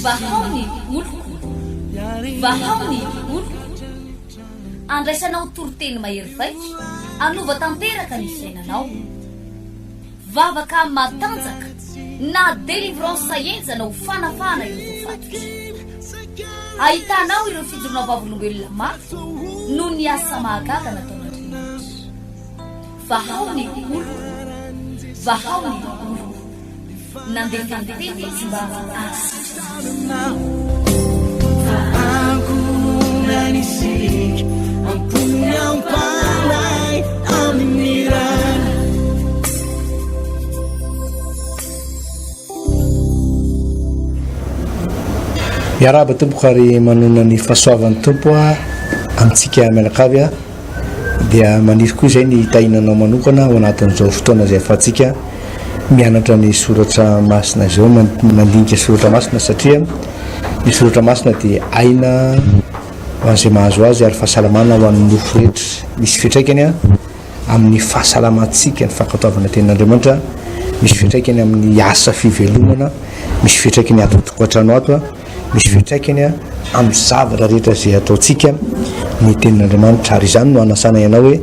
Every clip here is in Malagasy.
Vahao ny oloko, vahao ny oloko. Andraisanao toriteny mahery vaika hanova tanteraka ny fiainanao. Vavaka matanjaka na délivrance henjana ho fanafahana ireo voafatotra. Ahitanao ireo fijoroana vavolombelona mafy noho ny asa mahagaga nataon'Andriamanitra. Vahao ny oloko, vahao ny oloko. Nandefa ny teny izy mba hahasitrana Miarahaba tompoko ary manonona ny fahasoavan'ny Tompo amintsika mianakavy. Dia maniry koa izay ny hitahiana anao manokana ao anatin'izao fotoana izay ahafahantsika mianatra ny soratra masina izao, mandinika soratra masina satria ny soratra masina dia aina ho an'izay mahazo azy ary fahasalamana ho an'ny nofo rehetra. Misy fiantraikany amin'ny fahasalamantsika ny fankatoavana tenin'Andriamanitra, misy fiantraikany amin'ny asa fivelomana, misy fiantraikany ato an-tokantrano ato. Misy fiantraikany amin'ny zavatra rehetra izay ataontsika ny tenin'Andriamanitra ary izany no anasanay anao hoe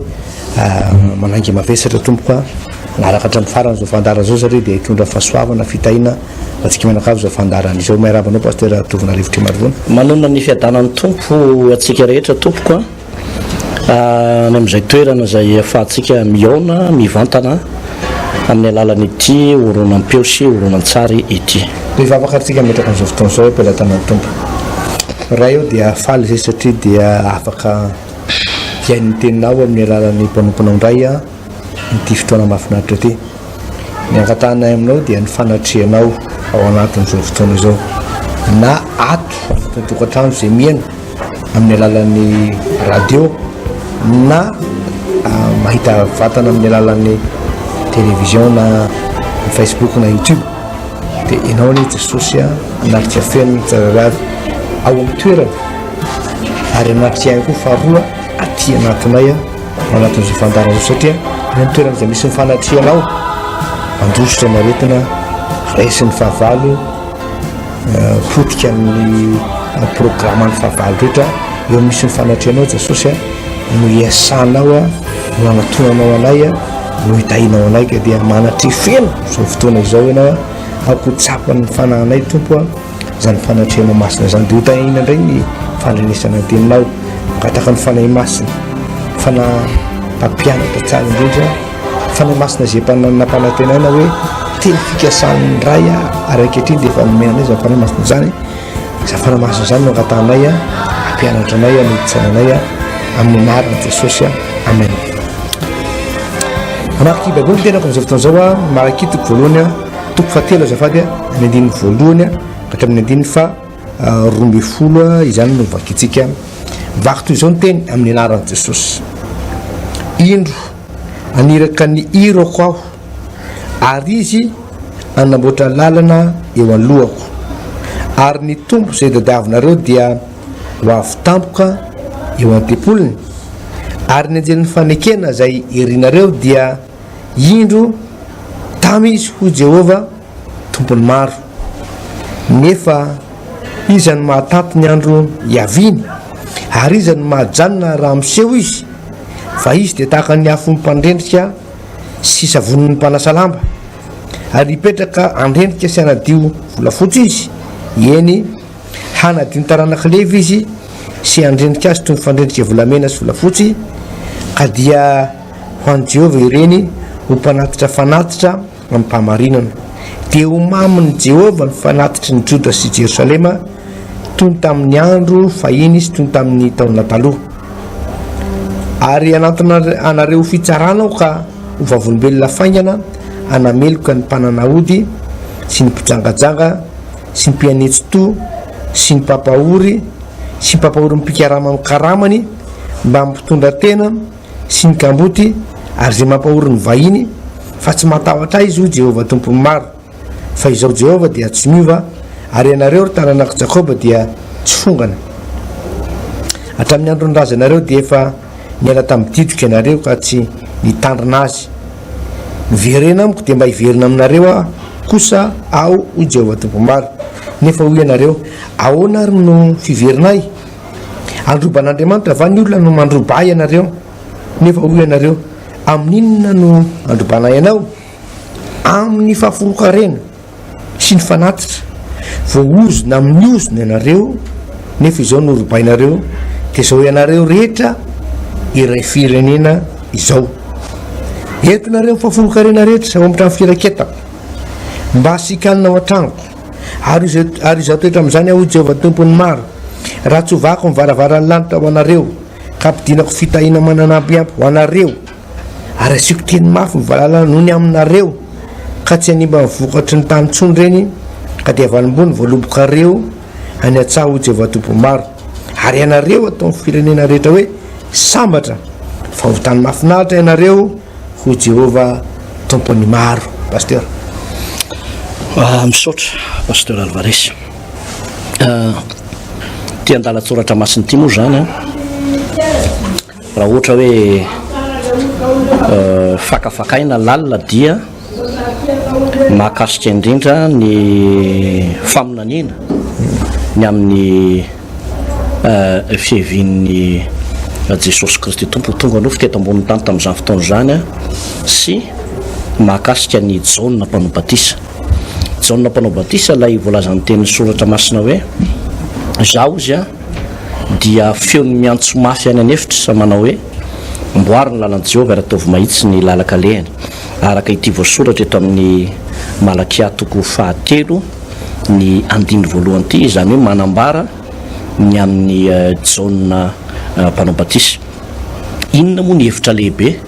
manainga mavesatra tompoko a, hanaraka hatramin'ny farany izao fandaharana izao satria dia hitondra fahasoavana, fitahiana ho antsika mianakavy izao fandaharana izao. Miarahaba anao Pasteur Tovonarivo Trimarivony. Manonona ny fiadanan'ny Tompo ho antsika rehetra tompoko a. Any amin'izay toerana izay ahafahantsika mihaona mivantana amin'ny alalan'ity horonam-peo sy horonantsary ity. Mivavaka ary tsika mametraka an'izao fotoana izao am-pelatanan'ny Tompo. Ray ô dia faly izay satria dia afaka hihaino ny teninao amin'ny alalan'ny mpanomponao indray ity fotoana mahafinaritra ity. Ny angatahanay aminao dia ny fanatrehanao ao anatin'izao fotoana izao, na ato anatin'ny tokantrano izay mihaino amin'ny alalan'ny radio, na mahita vatana amin'ny alalan'ny télévision na Facebook na YouTube, dia ianao anie Jesosy a, hanatrika feno ny tsirairay avy ao amin'ny toerana, ary hanatrika ihany koa faharoa aty anatinay a. Ao anatin'izao fandaharana izao satria any amin'ny toerana izay misy ny fanatrehanao, mandositra ny aretina, resy ny fahavalo, potika ny programan'ny fahavalo rehetra, eo misy ny fanatrehanao Jesosy a, no iasanao a, no anatonanao anay a, no hitahinao anay ka dia manatreha feno izao fotoana izao ianao a, aoka ho tsapan'ny fanahinay Tompo a. Izany fanatrehanao masina izany dia ho tahiana indray ny fandrenesana ny teninao. Mangataka ny Fanahy Masina, Fanahy mpampianatra tsara indrindra, Fanahy Masina izay nampanantenaina hoe teny fikasan'ny Ray ary ankehitriny dia efa nomena anay izany Fanahy Masina izany. Izany Fanahy Masina izany no angatahanay hampianatra anay, hanoditsaina anay amin'ny anaran'i Jesosy. Amen. Hamaky Baiboly ny tenako amin'izao fotoana izao, Malakia toko voalohany. Toko fahatelo azafady a, ny andininy voalohany ka hatramin'ny andininy faha 12 izany no vakintsika. Vaky toy izao ny teny amin'ny anaran'i Jesosy. Indro, haniraka ny irako aho, ary izy hanamboatra lalana eo alohako. Ary ny Tompo izay tadiavinareo dia ho avy tampoka eo an-tempoliny, ary ny anjelin'ny fanekena izay irinareo dia Indro, tamy izy, hoy Jehovah, Tompon'ny maro. Nefa iza no mahatanty ny andro hiaviany? Ary iza no mahajanona raha miseho izy? Fa izy dia tahaka ny afon'ny mpandrendrika sy savonin'ny mpanasa lamba, ary hipetraka handrendrika sy hanadio volafotsy izy, eny, Hanadio ny taranak'i Levy izy sy handrendrika azy toy ny fandrendrika volamena sy volafotsy, ka dia ho an'i Jehovah ireny ho mpanatitra fanatitra amim-pahamarinana. Dia ho mamin'i Jehovah ny fanatitry ny Joda sy Jerosalema, toy ny tamin'ny andro fahiny sy toy ny tamin'ny taona taloha. Ary hanantona anareo ho fitsarana aho ka ho vavolombelona faingana hanameloka ny mpanana ody sy ny mpijangajanga sy ny mpianetsy-to sy ny mpampahory sy ny mpampahory ny mpikarama amin'ny karamany mbamin'ny mpitondra tena sy ny kamboty ary izay mampahory ny vahiny, fa tsy matahotra Ahy izy, hoy Jehovah Tompon'ny maro. Fa Izaho Jehovah dia tsy miova, ary ianareo, ry taranak'i Jakoba, dia tsy fongana. Hatramin'ny andron'ny razanareo dia efa niala tamin'ny didiko ianareo ka tsy nitandrina azy. Miverena amiko dia mba hiverina aminareo aho kosa aho, hoy Jehovah Tompo maro. Nefa hoy ianareo, Ahoana ary no fiverinay? Handroba an'Andriamanitra va ny olona no mandroba ahy ianareo? Nefa hoy ianareo, Amin'inona no androbanay anao? Amin'ny fahafolon-karena sy ny fanatitra. Voaozona amin'ny ozona ianareo, nefa izao no robainareo, dia izao ianareo rehetra iray firenena izao. Entinareo ny fahafolon-karena rehetra ao amin'ny trano firaketako, mba hasikanina ao an-tranoko. Ary ary izao toetra amin'izany aho, hoy Jehovah Tompon'ny maro, raha tsy hovahako ny varavaran'ny lanitra ho anareo, ka hampidinako fitahiana mananampiampy ho anareo, ary asiako teny mafy ny valala noho ny aminareo, ka tsy hanimba ny vokatry ny tany intsony ireny, ka dia havalim-boa ny voalobokareo any an-tsaha, hoy Jehovah Tompon'ny maro. Ary ianareo ataon'ny firenena rehetra hoe sambatra, fa ho tany mahafinaritra ianareo, hoy Jehovah Tompon'ny maro. Pasteur. Ah, misaotra, Pasteur Alvarez. Ah, ity andalan-tsoratra masina ity moa izany an, raha ohatra hoe fakafakaina lalina dia mahakasika indrindra ny faminaniana ny amin'ny fiavian'ny Jesosy Kristy Tompo ho tonga nofo teto ambonin'ny tany tamin'izany fotoana izany sy mahakasika ny Jaona mpanao batisa. Jaona mpanao batisa ilay voalazan'ny tenin'ny soratra masina hoe izaho izy a dia feon'ny miantso mafy any an'efitra manao hoe amboary ny lalan'i Jehovah ary ataovy mahitsy ny lalan-kalehany araka ity voasoratra eto amin'ny Malakia toko fahatelo ny andininy voalohany ity izany hoe manambara ny amin'i Jaona mpanao batisa. Inona moa ny hevitra lehibe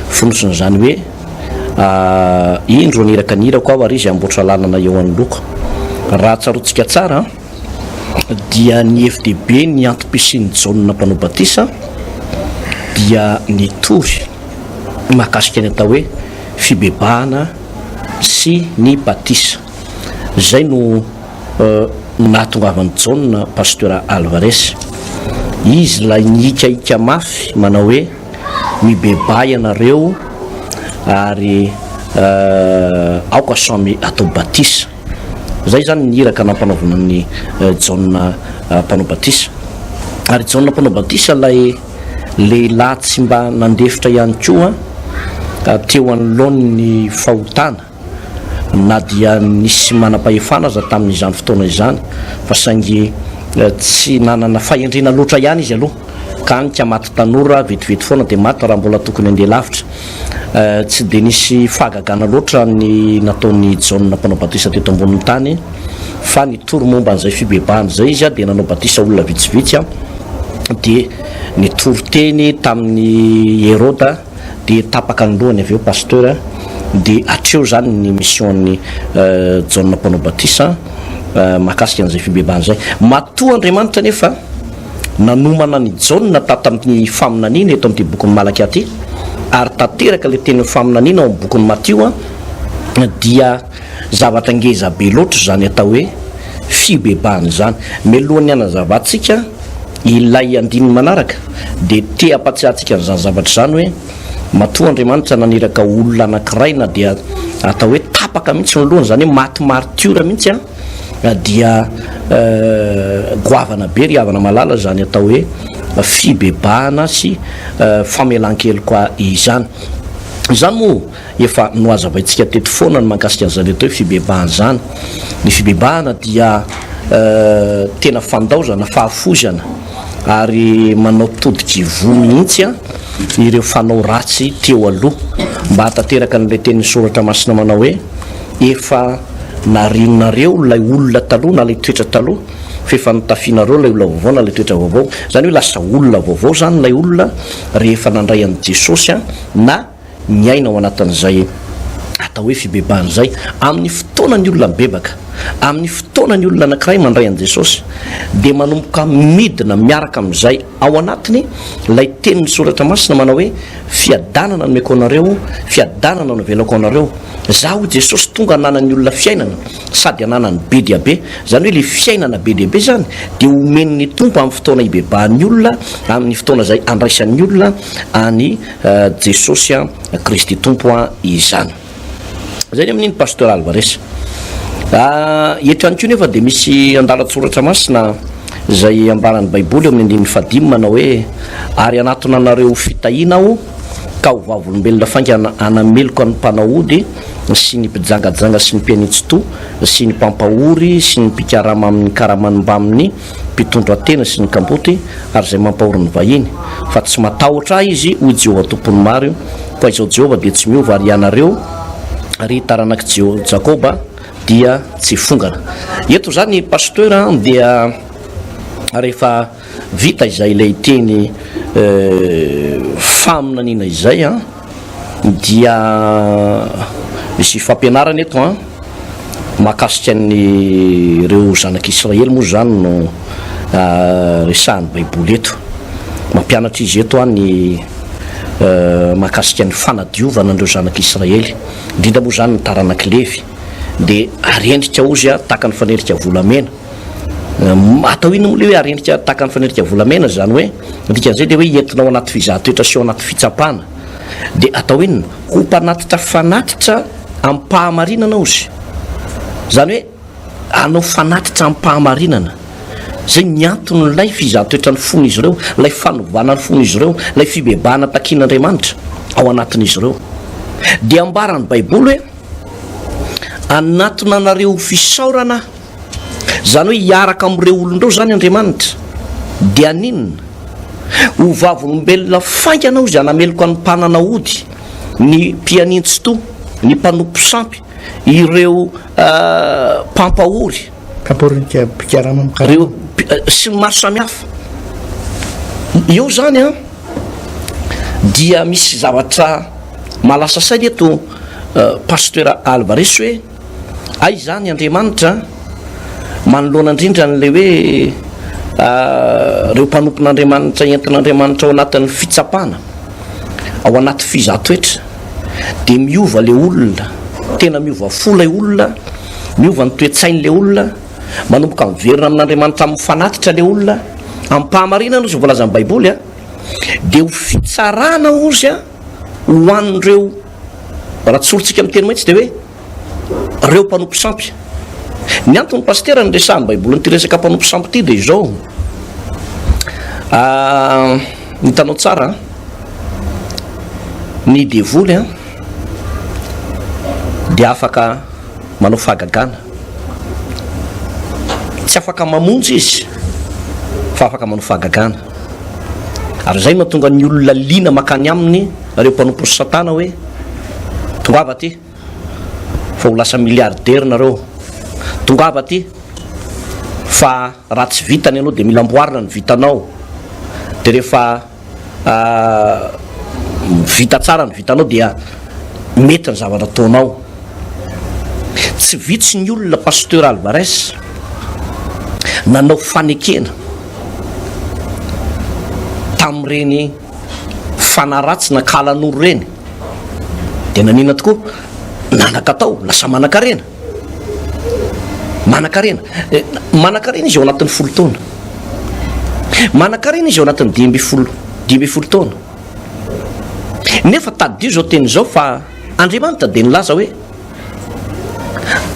fonosin'izany hoe indro haniraka ny irako aho ary izy hamboatra lalana eo anoloako? Raha tsaroantsika tsara dia ny hevi-dehibe ny antom-pisian'i Jaona mpanao batisa dia nitory mahakasika ny atao hoe fibebahana sy ny batisa. Izay no nahatongavan'i Jaona Pasteur Alvarez. Izy ilay nihikahika mafy manao hoe mibebaha ianareo ary aoka samy atao batisa. Izay izany ny iraka nampanaovina an'i Jaona mpanao batisa. Ary Jaona mpanao batisa ilay lehilahy tsy mba nandefitra ihany koa teo anoloan'ny fahotana. na dia nisy manam-pahefana aza tamin'izany fotoana izany, fa saingy tsy nanana fahendrena loatra ihany izy aloha, ka any ka maty tanora vetivety foana dia maty raha mbola tokony handeha lavitra. Tsy dia nisy fahagagana loatra ny nataon'i Jaona mpanao batisa teto ambonin'ny tany, fa nitory momba an'izay fibebahana izay izy, dia nanao batisa olona vitsivitsy, dia nitory teny tamin'i Heroda, dia tapaka ny lohany avy eo pasteur dia hatreo zany ny mission ny Jaona mpanao batisa mahakasika an'izay fibebahana izay. Matoa Andriamanitra anefa nanomana an'i Jaona tato amin'ny faminaniana eto amin'ity bokin'i Malakia ity ary tanteraka ilay tenin'ny faminaniana ao amin'ny bokin'i Matio dia zavatra ngeza be loatra izany atao hoe fibebahana izany. Mialohan'ny hanazavantsika Ilay andininy manaraka dia te hampatsiahy antsika an'izany zavatra izany hoe, matoa Andriamanitra naniraka olona anankiray na dia atao hoe tapaka mihitsy ny lohany, izany hoe maty martiora mihitsy an, dia goavana be ry havana malala izany atao hoe fibebahana sy famelan-keloka izany. Izany moa Efa nohazavaintsika teto foana ny mahakasika an'izany atao hoe fibebahana izany. Ny fibebahana dia tena fandaozana, fahafoizana ary manao todik'ivoho mihitsy ireo fanao ratsy teo aloha mba hahatanteraka an'ilay tenin'ny Soratra Masina manao hoe, Efa narianareo ilay olona taloha na ilay toetra taloha fa efa notafianareo ilay olona vaovao na ilay toetra vaovao. Izany hoe lasa olona vaovao izany ilay olona rehefa nandray an'i Jesosy na miaina ao anatin'izay atao hoe fibebahana izay, amin'ny fotoana ny olona mibebaka, amin'ny fotoana ny olona anankiray mandray an'i Jesosy, dia manomboka midina miaraka amin'izay ao anatiny ilay tenin'ny Soratra Masina manao hoe, Fiadanana no omeko anareo, fiadanana no avelako anareo. Izaho, hoy Jesosy, tonga hananan'ny olona fiainana, sady hananany be dia be. Izany hoe ilay fiainana be dia be izany dia omen'ny Tompo amin'ny fotoana hibebahan'ny olona, amin'ny fotoana izay andraisan'ny olona an'i Jesosy Kristy Tompo izany. Zay ny amin'iny Pasteur Alvarez. Eto ihany koa nefa dia misy andalan-tsoratra masina izay ambaran'ny Baiboly eo amin'ny andininy fahadimy manao hoe, Ary hanatona anareo ho fitahiana Aho, ka ho vavolombelona faingana hanameloka ny mpanao ody sy ny mpijangajanga sy ny mpianitsi-to sy ny mpampahory sy ny mpikarama amin'ny karamany mbamin'ny mpitondratena sy ny kamboty ary izay mampahory ny vahiny, fa tsy matahotra Ahy izy, hoy Jehovah Tompon'ny maro. Koa izao Jehovah dia tsy miova, ary ianareo, ry taranak'i Jakoba, dia tsy fongana. Eto izany Pasteur dia rehefa vita izay ilay teny faminaniana izay an, dia misy fampianarana eto an, mahakasika ny ireo zanak'Israely moa izany no resahan'ny Baiboly eto. Mampianatra izy eto an ny mahakasika ny fanadiovana an'ireo zanak'Israely, indrindra moa izany ny taranak'i Levy, dia arendrika ozy an tahaka ny fanerika volamena. Atao inona moa ilay hoe arendrika tahaka ny fanerika volamena? Izany hoe, ny dikan'izay dia hoe entina ao anaty fizahan-toetra sy ao anaty fitsapana. Dia atao inona? Ho mpanatitra fanatitra amim-pahamarinana ozy. Izany hoe hanao fanatitra amim-pahamarinana. Izay ny anton'ilay fizahan-toetran'ny fon'izy ireo, ilay fanovana ny fon'izy ireo, ilay fibebahana takian'Andriamanitra ao anatin'izy ireo. Dia ambaran'ny Baiboly hoe, Hanatona anareo ho fisaorana Aho. Izany hoe hiaraka amin'ireo olona ireo izany Andriamanitra. Dia haninona? Ho vavolombelona faingana hozy hanameloka ny mpanana ody, ny mpianintsitoha, ny mpanompo sampy, ireo mpampahory. Mpampahory ny mpikarama mikarama. Ireo sy ny maro samihafa. Eo izany an, dia misy zavatra mahalasa saina eto Pasteur Alvarez hoe, Hay izany Andriamanitra manoloana indrindra an'ilay hoe ireo mpanompon'Andriamanitra entin'Andriamanitra ao anatin'ny fitsapana, ao anaty fizahan-toetra, dia miova ilay olona, tena miova fo ilay olona, miova ny toe-tsain'ilay olona, manomboka miverina amin'Andriamanitra amin'ny fanatitra ilay olona, amim-pahamarinana hozy ny voalazan'ny Baiboly a, dia ho fitsarana hozy a, ho an'ireo, raha tsorintsika amin'ny teny mahitsy dia hoe, Reo mpanompo sampy. Ny antony pasitera niresahan'ny baiboly an'ity resaka mpanompo sampy ity dia izao, hitanao tsara an, ny devoly an dia afaka manao fahagagana, tsy afaka mamonjy izy fa afaka manao fahagagana, ary izay no mahatonga ny olona liana makany aminy ireo mpanompon'i satana hoe tongava aty. fa ho lasa milliardaire nareo, tongava aty fa raha tsy vitany ianao dia mila amboarina ny vitanao, dia rehefa vita tsara ny vitanao dia mety ny zavatra ataonao. Tsy vitsy ny olona Pasteur Alvarez nanao fanekena tamin'ireny fanahy ratsy na kalanoro ireny. Dia naninona tokoa? Nanan-katao, lasa manan-karena. Manan-karena. Eh, manan-karena izy ao anatin'ny folo taona. Manan-karena izy ao anatin'ny 15, 15 taona. Nefa tadidio izao teny izao fa Andriamanitra dia nilaza hoe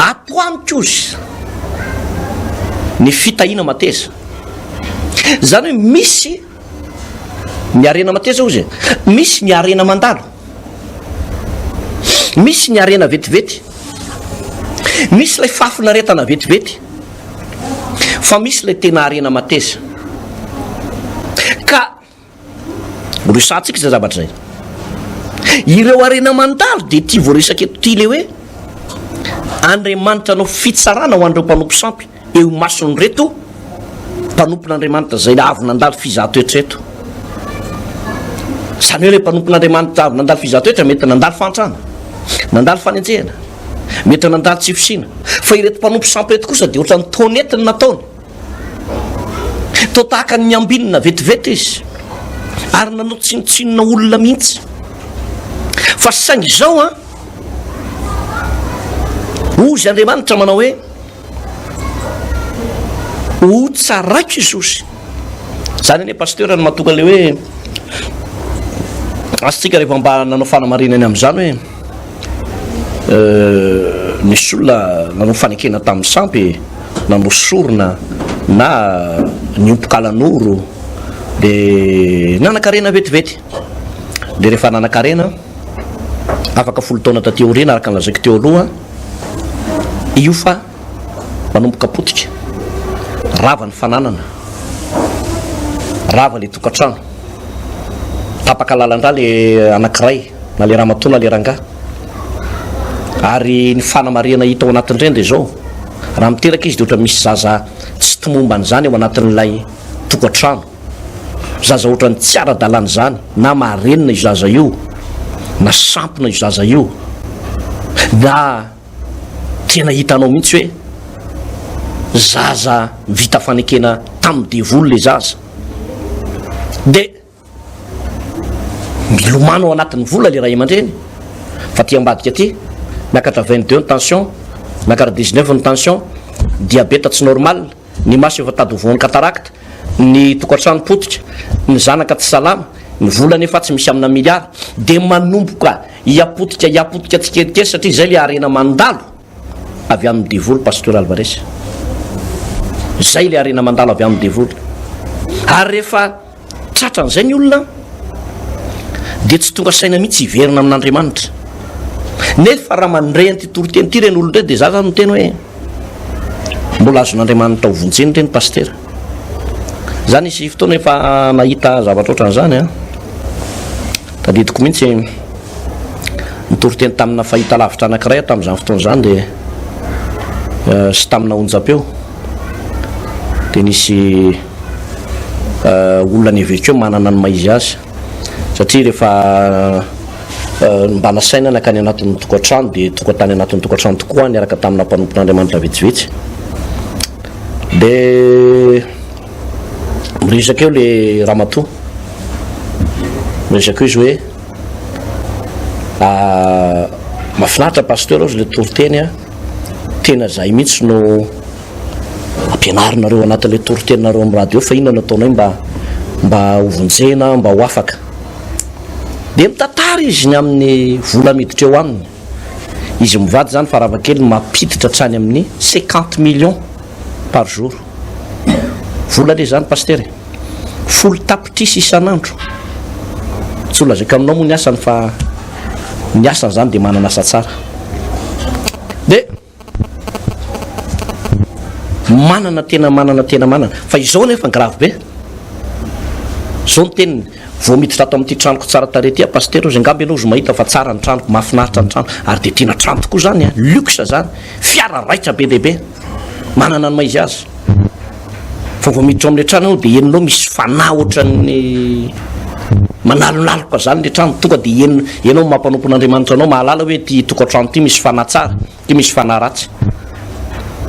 ato amiko izy ny fitahiana mateza. Izany hoe misy Ny harena mateza hozy e. Misy ny harena mandalo. Misy ny harena vetivety. Misy ilay fahafinaretana vetivety. Fa misy ilay tena harena mateza. Ka resahantsika izay zavatra izay. Ireo harena mandalo dia ity voaresaka eto ity ilay hoe Andriamanitra hanao fitsarana ho an'ireo mpanompo sampy. Eo imason'ireto mpanompon'Andriamanitra izay avy nandalo fizahan-toetra ireto. Izany hoe ilay mpanompon'Andriamanitra avy nandalo fizahan-toetra mety nandalo fahantrana, nandalo fanenjehana, mety nandalo tsy fisiana. Fa ireto mpanompo sampy ireto kosa dia ohatran'ny toa nety ny nataony. Toa tahaka ny ambinina vetivety izy ary nanao tsinontsinona olona mihitsy. Fa saingy izao an, hozy Andriamanitra manao hoe, Ho tsaraiko Jesosy. Zany anie pasteur no mahatonga le hoe asintsika rehefa mba nanao fanamarinana amin'izany hoe euh, Nisy olona nanao fanekena tamin'ny sampy, nanao sorona na niompy kalanoro dia nanan-karena vetivety. Dia rehefa nanan-karena, afaka folo taona taty aoriana araka ny lazaiko teo aloha, io fa manomboka potika, rava ny fananana, rava ilay tokantrano, tapaka lalan-drà ilay anankiray na ilay ramatoa na ilay rangahy. Ary ny fanamarihana hita ao anatin'ireny dia izao, raha miteraka izy dia ohatra misy zaza tsy tomombana izany ao anatin'ilay tokantrano, zaza ohatran'ny tsy ara-dalàna izany, na marenina io zaza io, na sampona io zaza io, na tena hitanao mihitsy hoe zaza vita fanekena tamin'ny devoly ilay zaza, dia. Milomano ao anatin'ny vola le ray aman-dreny fa aty ambadika aty miakatra 22 ny tension, miakatra 19 ny tension, diabeta tsy normal, ny maso efa tady ho voan'ny cataracte, ny tokantrano potika, ny zanaka tsy salama, ny vola nefa tsy misy amina milliard, dia manomboka hiapotika hiapotika tsikelikely satria izay le harena mandalo avy amin'ny devoly Pasteur Alvarez. Izay le harena mandalo avy amin'ny devoly. Ary rehefa Tratran'izay ny olona dia tsy tonga saina mihitsy hiverina amin'Andriamanitra. Nefa raha mandre an'ity toriteny ity ireny olona ireny dia za zany miteny hoe mbola azon'Andriamanitra ho vonjena ireny pasitera. Za nisy fotoana efa nahita zavatra ohatran'izany an. Tadidiko mihitsy nitoriteny tamina fahitalavitra anankiray aho tamin'izany fotoana izany dia sy tamina onjam-peo dia nisy olona neveriko hoe manana ny maha izy azy satria rehefa mba nasaina nankany anatin'ny tokantrano dia tonga tany anatin'ny tokantrano tokoa aho niaraka tamina mpanompon'Andriamanitra vitsivitsy dia Miresaka eo le ramatoa, miresaka eo izy hoe mahafinaritra pasteur ozy le toriteny a, tena zahay mihitsy no ampianarinareo anatin'le toriteninareo amin'ny radio fa inona no ataonay mba mba ho vonjena, mba ho afaka. Dia mitantara izy ny amin'ny vola miditra eo aminy. Izy mivady izany farafahakeliny mampiditra hatrany amin'ny cinquante millions par jour. Vola re izany Pasitera e! Folo tapitrisa isan'andro. Tsy ho lazaiko aminao moa ny asany fa ny asany izany dia manana asa tsara. Dia manana tena manana tena manana. Fa izao nefa grave be. Izao ny teniny, vao miditra ato amin'ity tranoko tsara tarehy ity aho Pasitera ozy, angamba ianao ozy mahita fa tsara ny tranoko, mahafinaritra ny trano, ary dia tena trano tokoa izany an, luxe izany, fiara raitra be dia be. Manana ny maha izy azy. Fa vao miditra ao amin'ilay trano ianao dia henonao misy fanahy ohatran'ny manalonaloka izany ilay trano. Tonga dia heno, ianao maha mpanompon'Andriamanitra anao mahalala hoe ity tokantrano ity misy fanahy tsara, ity misy fanahy ratsy.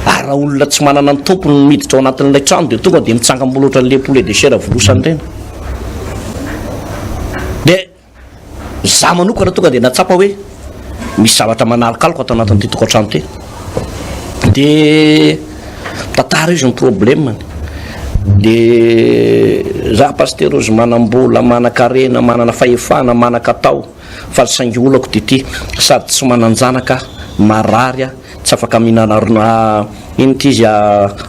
Ary raha olona tsy manana ny tompony no miditra ao anatin'ilay trano dia tonga dia mitsangam-bolo ohatran'ilay poulet de chair volosana ireny. Dia Za manokana tonga dia nahatsapa hoe misy zavatra manalokaloka ato anatin'ity tokantrano ity. Dia mitantara izy ny problème-ny. Dia za Pasitera ozy manam-bola, manan-karena, manana fahefana, manan-katao fa saingy olako dia ity, sady tsy manan-janaka aho, marary aho, tsy afaka mihinana ronono, inona ity izy,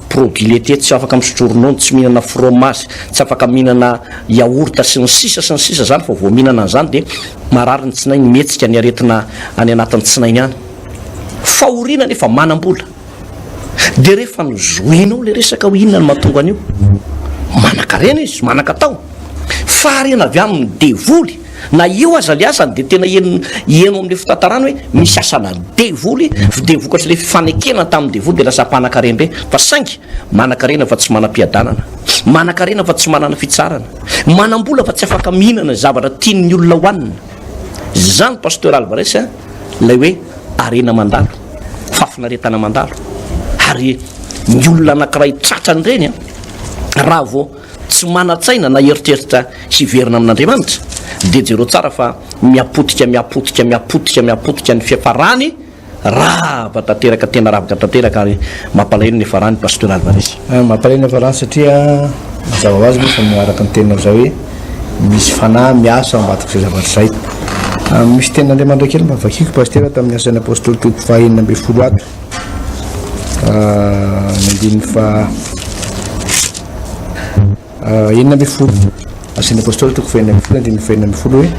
produit laitier, tsy afaka misotro ronono, tsy mihinana fromage, tsy afaka mihinana yaourt sy ny sisa sy ny sisa zany fa vao mihinana an'izany dia marary ny tsinainy, mihetsika ny aretina any anatin'ny tsinainy any. Fahoriana nefa manam-bola. Dia rehefa nozohinao ilay resaka hoe inona no mahatonga an'io, manan-karena izy, manan-katao, faharena avy amin'ny devoly. Na eo aza le asany dia tena heno heno amin'le fitantarana hoe misy asana devoly dia vokatr'le fifanekena tamin'ny devoly dia lasa mpanakarem-be fa saingy manakarena fa tsy manam-piadanana, manakarena fa tsy manana fitsarana, manam-bola fa tsy afaka mihinana zavatra tian'ny olona hohanina. Izany Pasteur Alvarez a, ilay hoe harena mandalo, fahafinaretana mandalo. Ary ny olona anankiray tratran'ireny a, raha vao tsy manan-tsaina na eritreritra hiverina amin'Andriamanitra, dia jereo tsara fa mihapotika, mihapotika, mihapotika, mihapotika ny fiafarany, rava tanteraka, tena ravaka tanteraka ary mampalahelo ny fiafarany Pasteur Alvarez. Mampalahelo ny fiafarany satria mazava ho azy moa fa araka ny teninao izay hoe misy fanahy miasa ao ambadik'izay zavatra izay. Misy tenin'Andriamanitra kely mba vakiko Pasitera tamin'ny asan'ny Apostoly toko faha 16 ato. Ny andininy faha 16. Asan'ny Apostoly toko faha 16 andininy faha 16 hoe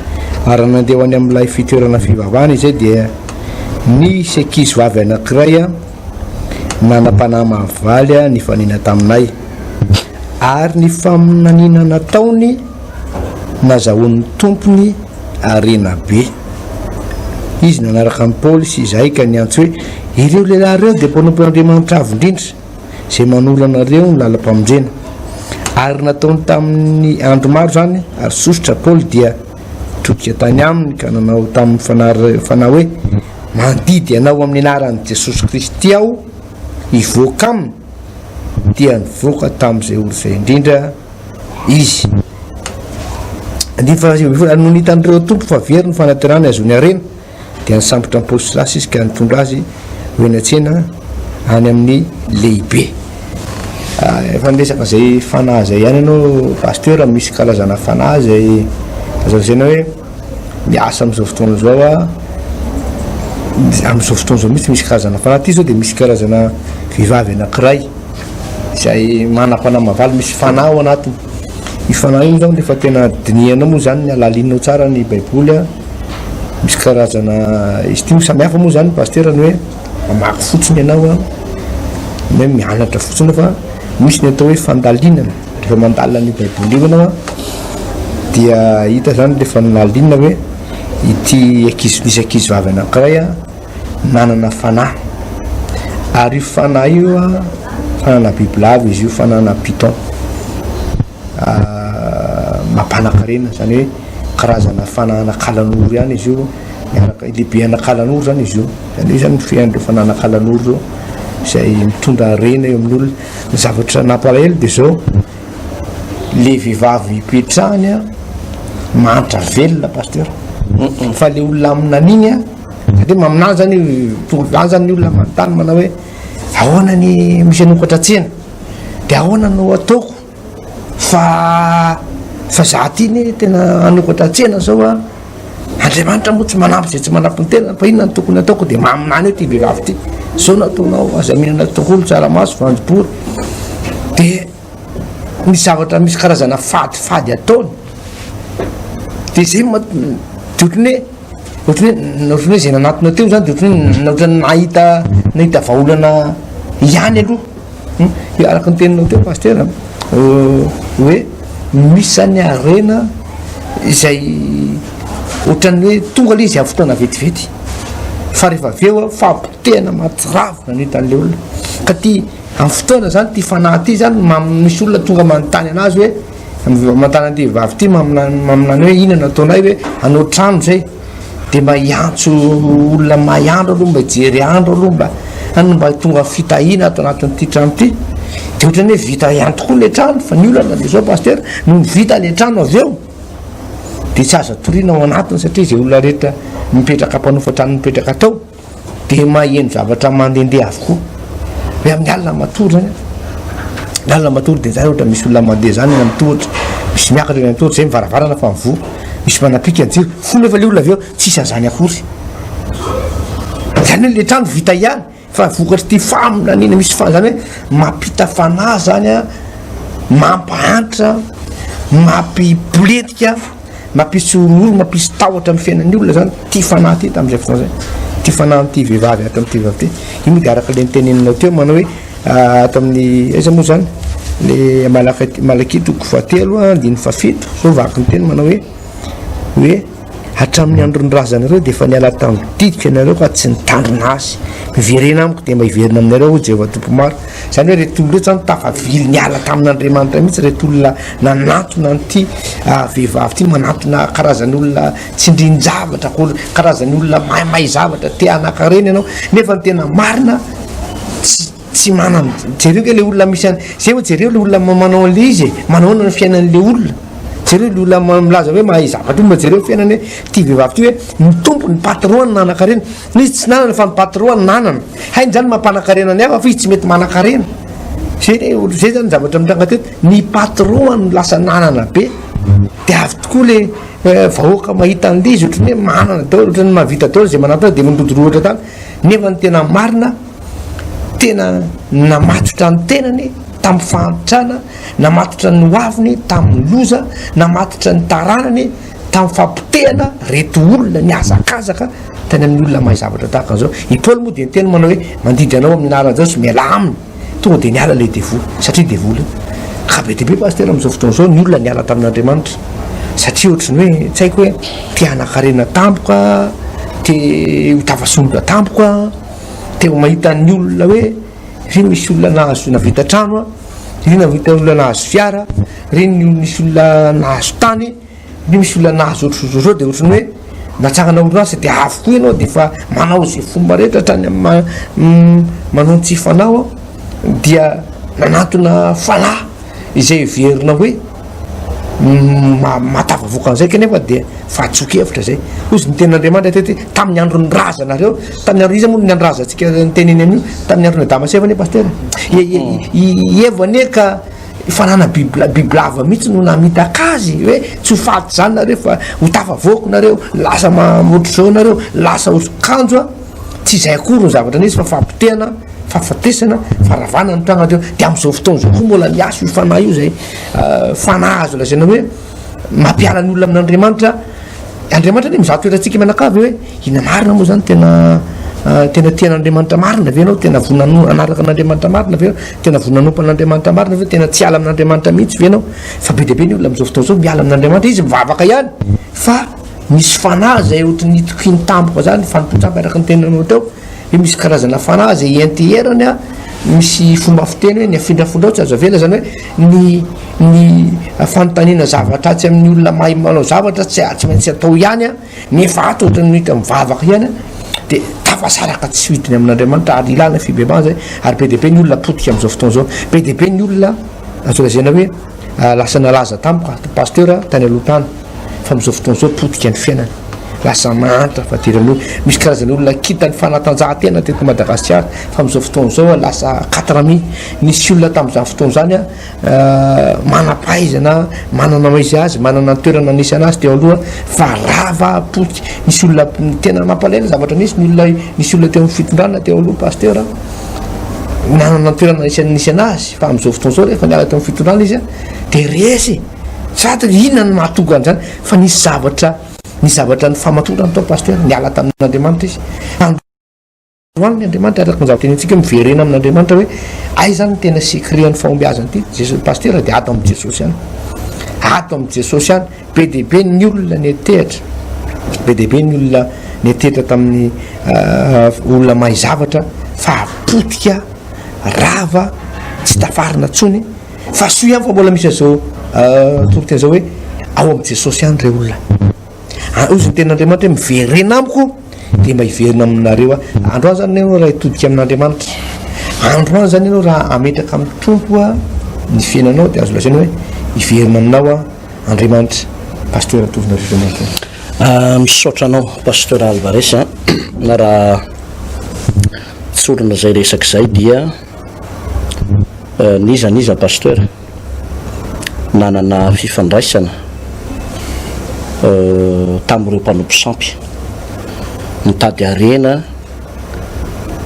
ary raha nandeha ho any amin'ilay fitoerana fivavahana izay dia nisy ankizy vavy anankiray nanam-panahy mahavaly nifanena taminay ary ny faminaniana nataony nazahoan'ny tompony harena be. Izy nanaraka an'i Paoly sy izahay ka niantso hoe, Ireo lehilahy ireo dia mpanompon'Andriamanitra Avo Indrindra, izay manoro anareo ny lalam-pamonjena. Ary nataony tamin'ny andro maro izany, ary sosotra Paoly dia nitodika tany aminy ka nanao tamin'ny fanahy fanahy hoe, Mandidy anao amin'ny anaran'i Jesosy Kristy aho hivoaka aminy. Dia nivoaka tamin'izay ora izay indrindra izy. Andininy faha-19, Ary nony hitan'ireo tompo fa very ny fanantenany hahazoany harena, dia nisambotra an'i Paoly sy Silasy izy ka nitondra azy ho eny an-tsena any amin'ny lehibe. Ah, efa niresaka izay fanahy izay ihany ianao pasteur, misy karazana fanahy izay azo lazaina hoe miasa amin'izao fotoana izao a, amin'izao fotoana izao mihitsy misy karazana fanahy. Ity izao dia misy karazana vehivavy anankiray Izay manam-panahy mavaly, misy fanahy ao anatiny. Io fanahy io zany rehefa tena dinihanao moa zany, alalinao tsara ny baiboly a, misy karazana izy ity moa samy hafa moa zany pasitera ny hoe mamaky fotsiny ianao a, ny hoe mianatra fotsiny fa misy ny atao hoe fandalinana, rehefa mandalina an'io baiboly io ianao a, dia hita zany rehefa nalinina hoe ity ankizy nisy ankizy vavy anankiray a, nanana fanahy ary io fanahy io a fanana bibilava izy io fanana python mampanakarena zany hoe karazana fanana kalanoro ihany izy io miaraka lehibe ana kalanoro zany izy io zany hoe zany mifehy an'ireo fanana kalanoro reo izay mitondra harena eo amin'olona ny zavatra nampalahelo de zao le vehivavy ipetrahany a mahantra velona pasteur fa le olona aminan'iny a Satria maminany zany io, tonga any zany ny olona manontany manao hoe ahoana ny misy hanokatra tsena, de ahoana no ataoko fa fa za ty ne tena hanokatra tsena zao a, Andriamanitra moa tsy manampy zay tsy manampy ny tena fa inona no tokony ataoko, de maminany eo ty vehivavy ty, zao no ataonao, aza mihinana tongolo, tsaramaso, voanjobory, de misy zavatra misy karazana fadifady ataony, de zay ma- de ohatran'ny hoe Ohatran'ny hoe ohatran'ny hoe izay nanatona teo zany de ohatran'ny hoe ohatran'ny nahita nahita vahaolana ihany aloha. Hum, araka ny teninao teo pasitera hoe misy zany harena izay ohatran'ny hoe tonga le izy amin'ny fotoana vetivety fa rehefa avy eo fampotehana mahatsiravina no hitan'le olona. Ka ty amin'ny fotoana zany ty fanahy ty zany misy olona tonga manontany anazy hoe Mampanontany an'ity vehivavy ity maminany maminany hoe inona no ataonay hoe hanao trano zay de mba hiantso olona mahay andro aloha mba hijery andro aloha mba any mba tonga fitahiana ato anatin'ity trano ity de ohatran'ny hoe vita ihany tokoa le trano fa ny olana de zao pasteur nony vita le trano avy eo de tsy azo atoriana ao anatiny satria zay olona rehetra mipetraka mpanofa trano mipetraka tao Dia maheno zavatra mandehandeha avokoa. Hoe amin'ny alina matory zany, ny alina matory dia zany ohatra misy olona mandeha zany eny amin'ny tohatra, misy miakatra eny amin'ny tohatra, zay ny varavarana fa mivoha, misy manapika ny jiro, fo nefa le olona avy eo tsisy an'izany akory. Zany hoe le trano vita ihany fa vokatr'ity faminaniana misy fa zany hoe mampita fanahy zany an, mampahantra, mampipoletika. Mampisy horohoro, mampisy tahotra amin'ny fiainan'ny olona zany ity fanahy ity tamin'izay fotoana izay. Ity fanahin'ity vehivavy ato amin'ity vehivavy ity. Io moa dia araka ilay niteneninao teo manao hoe ato amin'ny aiza moa zany le Malaka Malakia toko fahatelo andininy fahafito zao vaky ny teny manao hoe hoe hatramin'ny andron'ny razanareo dia efa niala tamin'ny didiko ianareo ka tsy nitandrina azy. Miverena amiko dia mba hiverina aminareo hoy Jehovah Tompo maro. Izany hoe ireto olona ireto zany tafavily niala tamin'Andriamanitra mihitsy ireto olona nanantona an'ity vehivavy ity, manantona karazan'olona tsindrin-javatra akory, karazan'olona maimay zavatra te hanan-karena ianao, nefa ny tena marina tsy tsy manana, jereo nge le olona misy any, zay hoe jereo le olona manao an'le izy e, manao ahoana ny fiainan'le olona, jereo le olona milaza hoe mahay zavatra io, mba jereo ny fiainany hoe ity vehivavy ity hoe ny tompony, ny patron-ny nanan-karena, izy tsy nanana fa ny patron-ny nanana. Hainy zany mampanankarena ny hafa fa izy tsy mety manankarena. Zay le zay zany zavatra mitranga teto. Ny patron no lasa nanana be. Dia avy tokoa le vahoaka mahita an'le izy ohatran'ny hoe manana daholo, ohatran'ny mahavita daholo izay manatona dia mandrodorohatra tany. Nefa ny tena marina, tena namatotra ny tenany tamin'ny fahantrana, namatotra ny hoaviny tamin'ny loza, namatotra ny taranany tamin'ny fampotehana reto olona nihazakazaka tany amin'ny olona mahay zavatra tahaka an'izao. I Paoly moa dia niteny manao hoe mandidy anao amin'ny anaran'i Jesosy mialà aminy. Tonga dia niala ilay devoly satria devoly io. Ka be dia be pasitera amin'izao fotoana izao ny olona niala tamin'Andriamanitra satria ohatry ny hoe tsy haiko hoe te hanan-karena tampoka, te ho tafasondrotra tampoka, te ho mahita ny olona hoe ry misy olona nahazo navita trano, ry navita olona nahazo fiara, ry nisy olona nahazo tany. Ny misy olona nahazo ohatr'izao dia ohatran'ny hoe natsangana orinasa dia avy koa ianao dia efa manao izay fomba rehetra hatrany amin'ny manao ny tsy fanao dia nanantona fanahy izay heverina hoe mahatafavoaka an'izay kanefa dia fahadisoan-kevitra izay. Hoy izy ny tenin'Andriamanitra teto hoe tamin'ny andron'ny razanareo, tamin'ny andro iza moa ny andro razantsika niteneny an'io? Tamin'ny andron'i Adama sy Eva anie pasitera. I Eva anie ka Fanana bibilava mihitsy no namitaka azy hoe tsy ho faty zany nareo fa ho tafavoaka nareo, lasa ohatr'izao nareo, lasa ohatr- kanjo a tsy izay akory ny zavatra nisy fa fampotehana, fahafatesana, faharavana ny tranga teo. De am'izao fotoana izao koa mbola miasa io fanahy io zay fanahy azo lazaina hoe mampiala ny olona amin'Andriamanitra. Andriamanitra anie mizaha toetra antsika mianakavy hoe inona marina moa zany tena tena tian'Andriamanitra marina ve ianao, tena vonona hanaraka an'Andriamanitra marina ve ianao, tena vonona hanompo an'Andriamanitra marina ve, tena tsy hiala amin'Andriamanitra mihitsy ve ianao. Fa be dia be ny olona amin'izao fotoana izao miala amin'Andriamanitra, izy mivavaka ihany fa misy fanahy izay ohatran'ny itokiany tampoka zany, fanompoan-tsampy araka ny teninao teo, hoe misy karazana fanahy izay ianteherany an, misy fomba fiteny hoe ny afindrafindrao tsy azo avela, zany hoe ny ny fanontaniana zavatra atsy amin'ny olona mahay manao zavatra tsy tsy maintsy atao ihany an, nefa ato ohatran'ny hita mivavaka ihany an, de tafasaraka tsy fidiny amin'Andriamanitra ary ilana fibebahana zay, ary be dia be ny olona potika amin'izao fotoana izao, be dia be ny olona azo lazaina hoe lasa nalaza tampoka, pasteur tany aloha tany. fa amin'izao fotoana izao potika ny fiainana, lasa mahantra fadiranovana, misy karazana olona kintan'ny fanatanjahantena teto Madagasikara fa amin'izao fotoana izao lasa katrami, nisy olona tamin'izany fotoana izany manam-pahaizana, manana maha izy azy, manana ny toerana nisy anazy teo aloha fa rava, potika, nisy olona tena mampalahelo ny zavatra nisy, ny olona nisy olona teo amin'ny fitondrana teo aloha pasteur nanana ny toerana nisy nisy anazy fa amin'izao fotoana izao rehefa niala teo amin'ny fitondrana izy dia resy. Sady inona no mahatonga an'izany? Fa nisy zavatra, nisy zavatra nifamatorany tao Pasteur, niala tamin'Andriamanitra izy. Androany ny Andriamanitra, araka ny zavatra tenentsika hoe miverena amin'Andriamanitra hoe aiza ny tena secret an'ny fahombiazana ity? Jesosy Pasteur dia ato amin'i Jesosy ihany. Ato amin'i Jesosy ihany. Be dia be ny olona niantehatra. Be dia be ny olona niantehatra tamin'ny olona mahay zavatra fa potika, rava, tsy tafarina intsony. Fa soa ihany fa mbola misy an'izao toriteny izao hoe ao amin'i Jesosy ihany ireo olona. Hoy izy ny tenin'Andriamanitra hoe miverena amiko dia mba hiverina aminareo aho. Androany zany ianao raha hitodika amin'Andriamanitra. Androany zany ianao raha hametraka amin'ny Tompo ny fiainanao dia azo lazaina hoe hiverina aminao Andriamanitra. Pasteur Tovonarivo Martin. Misaotra anao Pasteur Alvarez a. Raha tsorina izay resaka izay dia N'iza n'iza Pasteur nanana fifandraisana tamin'ireo mpanompo sampy, nitady harena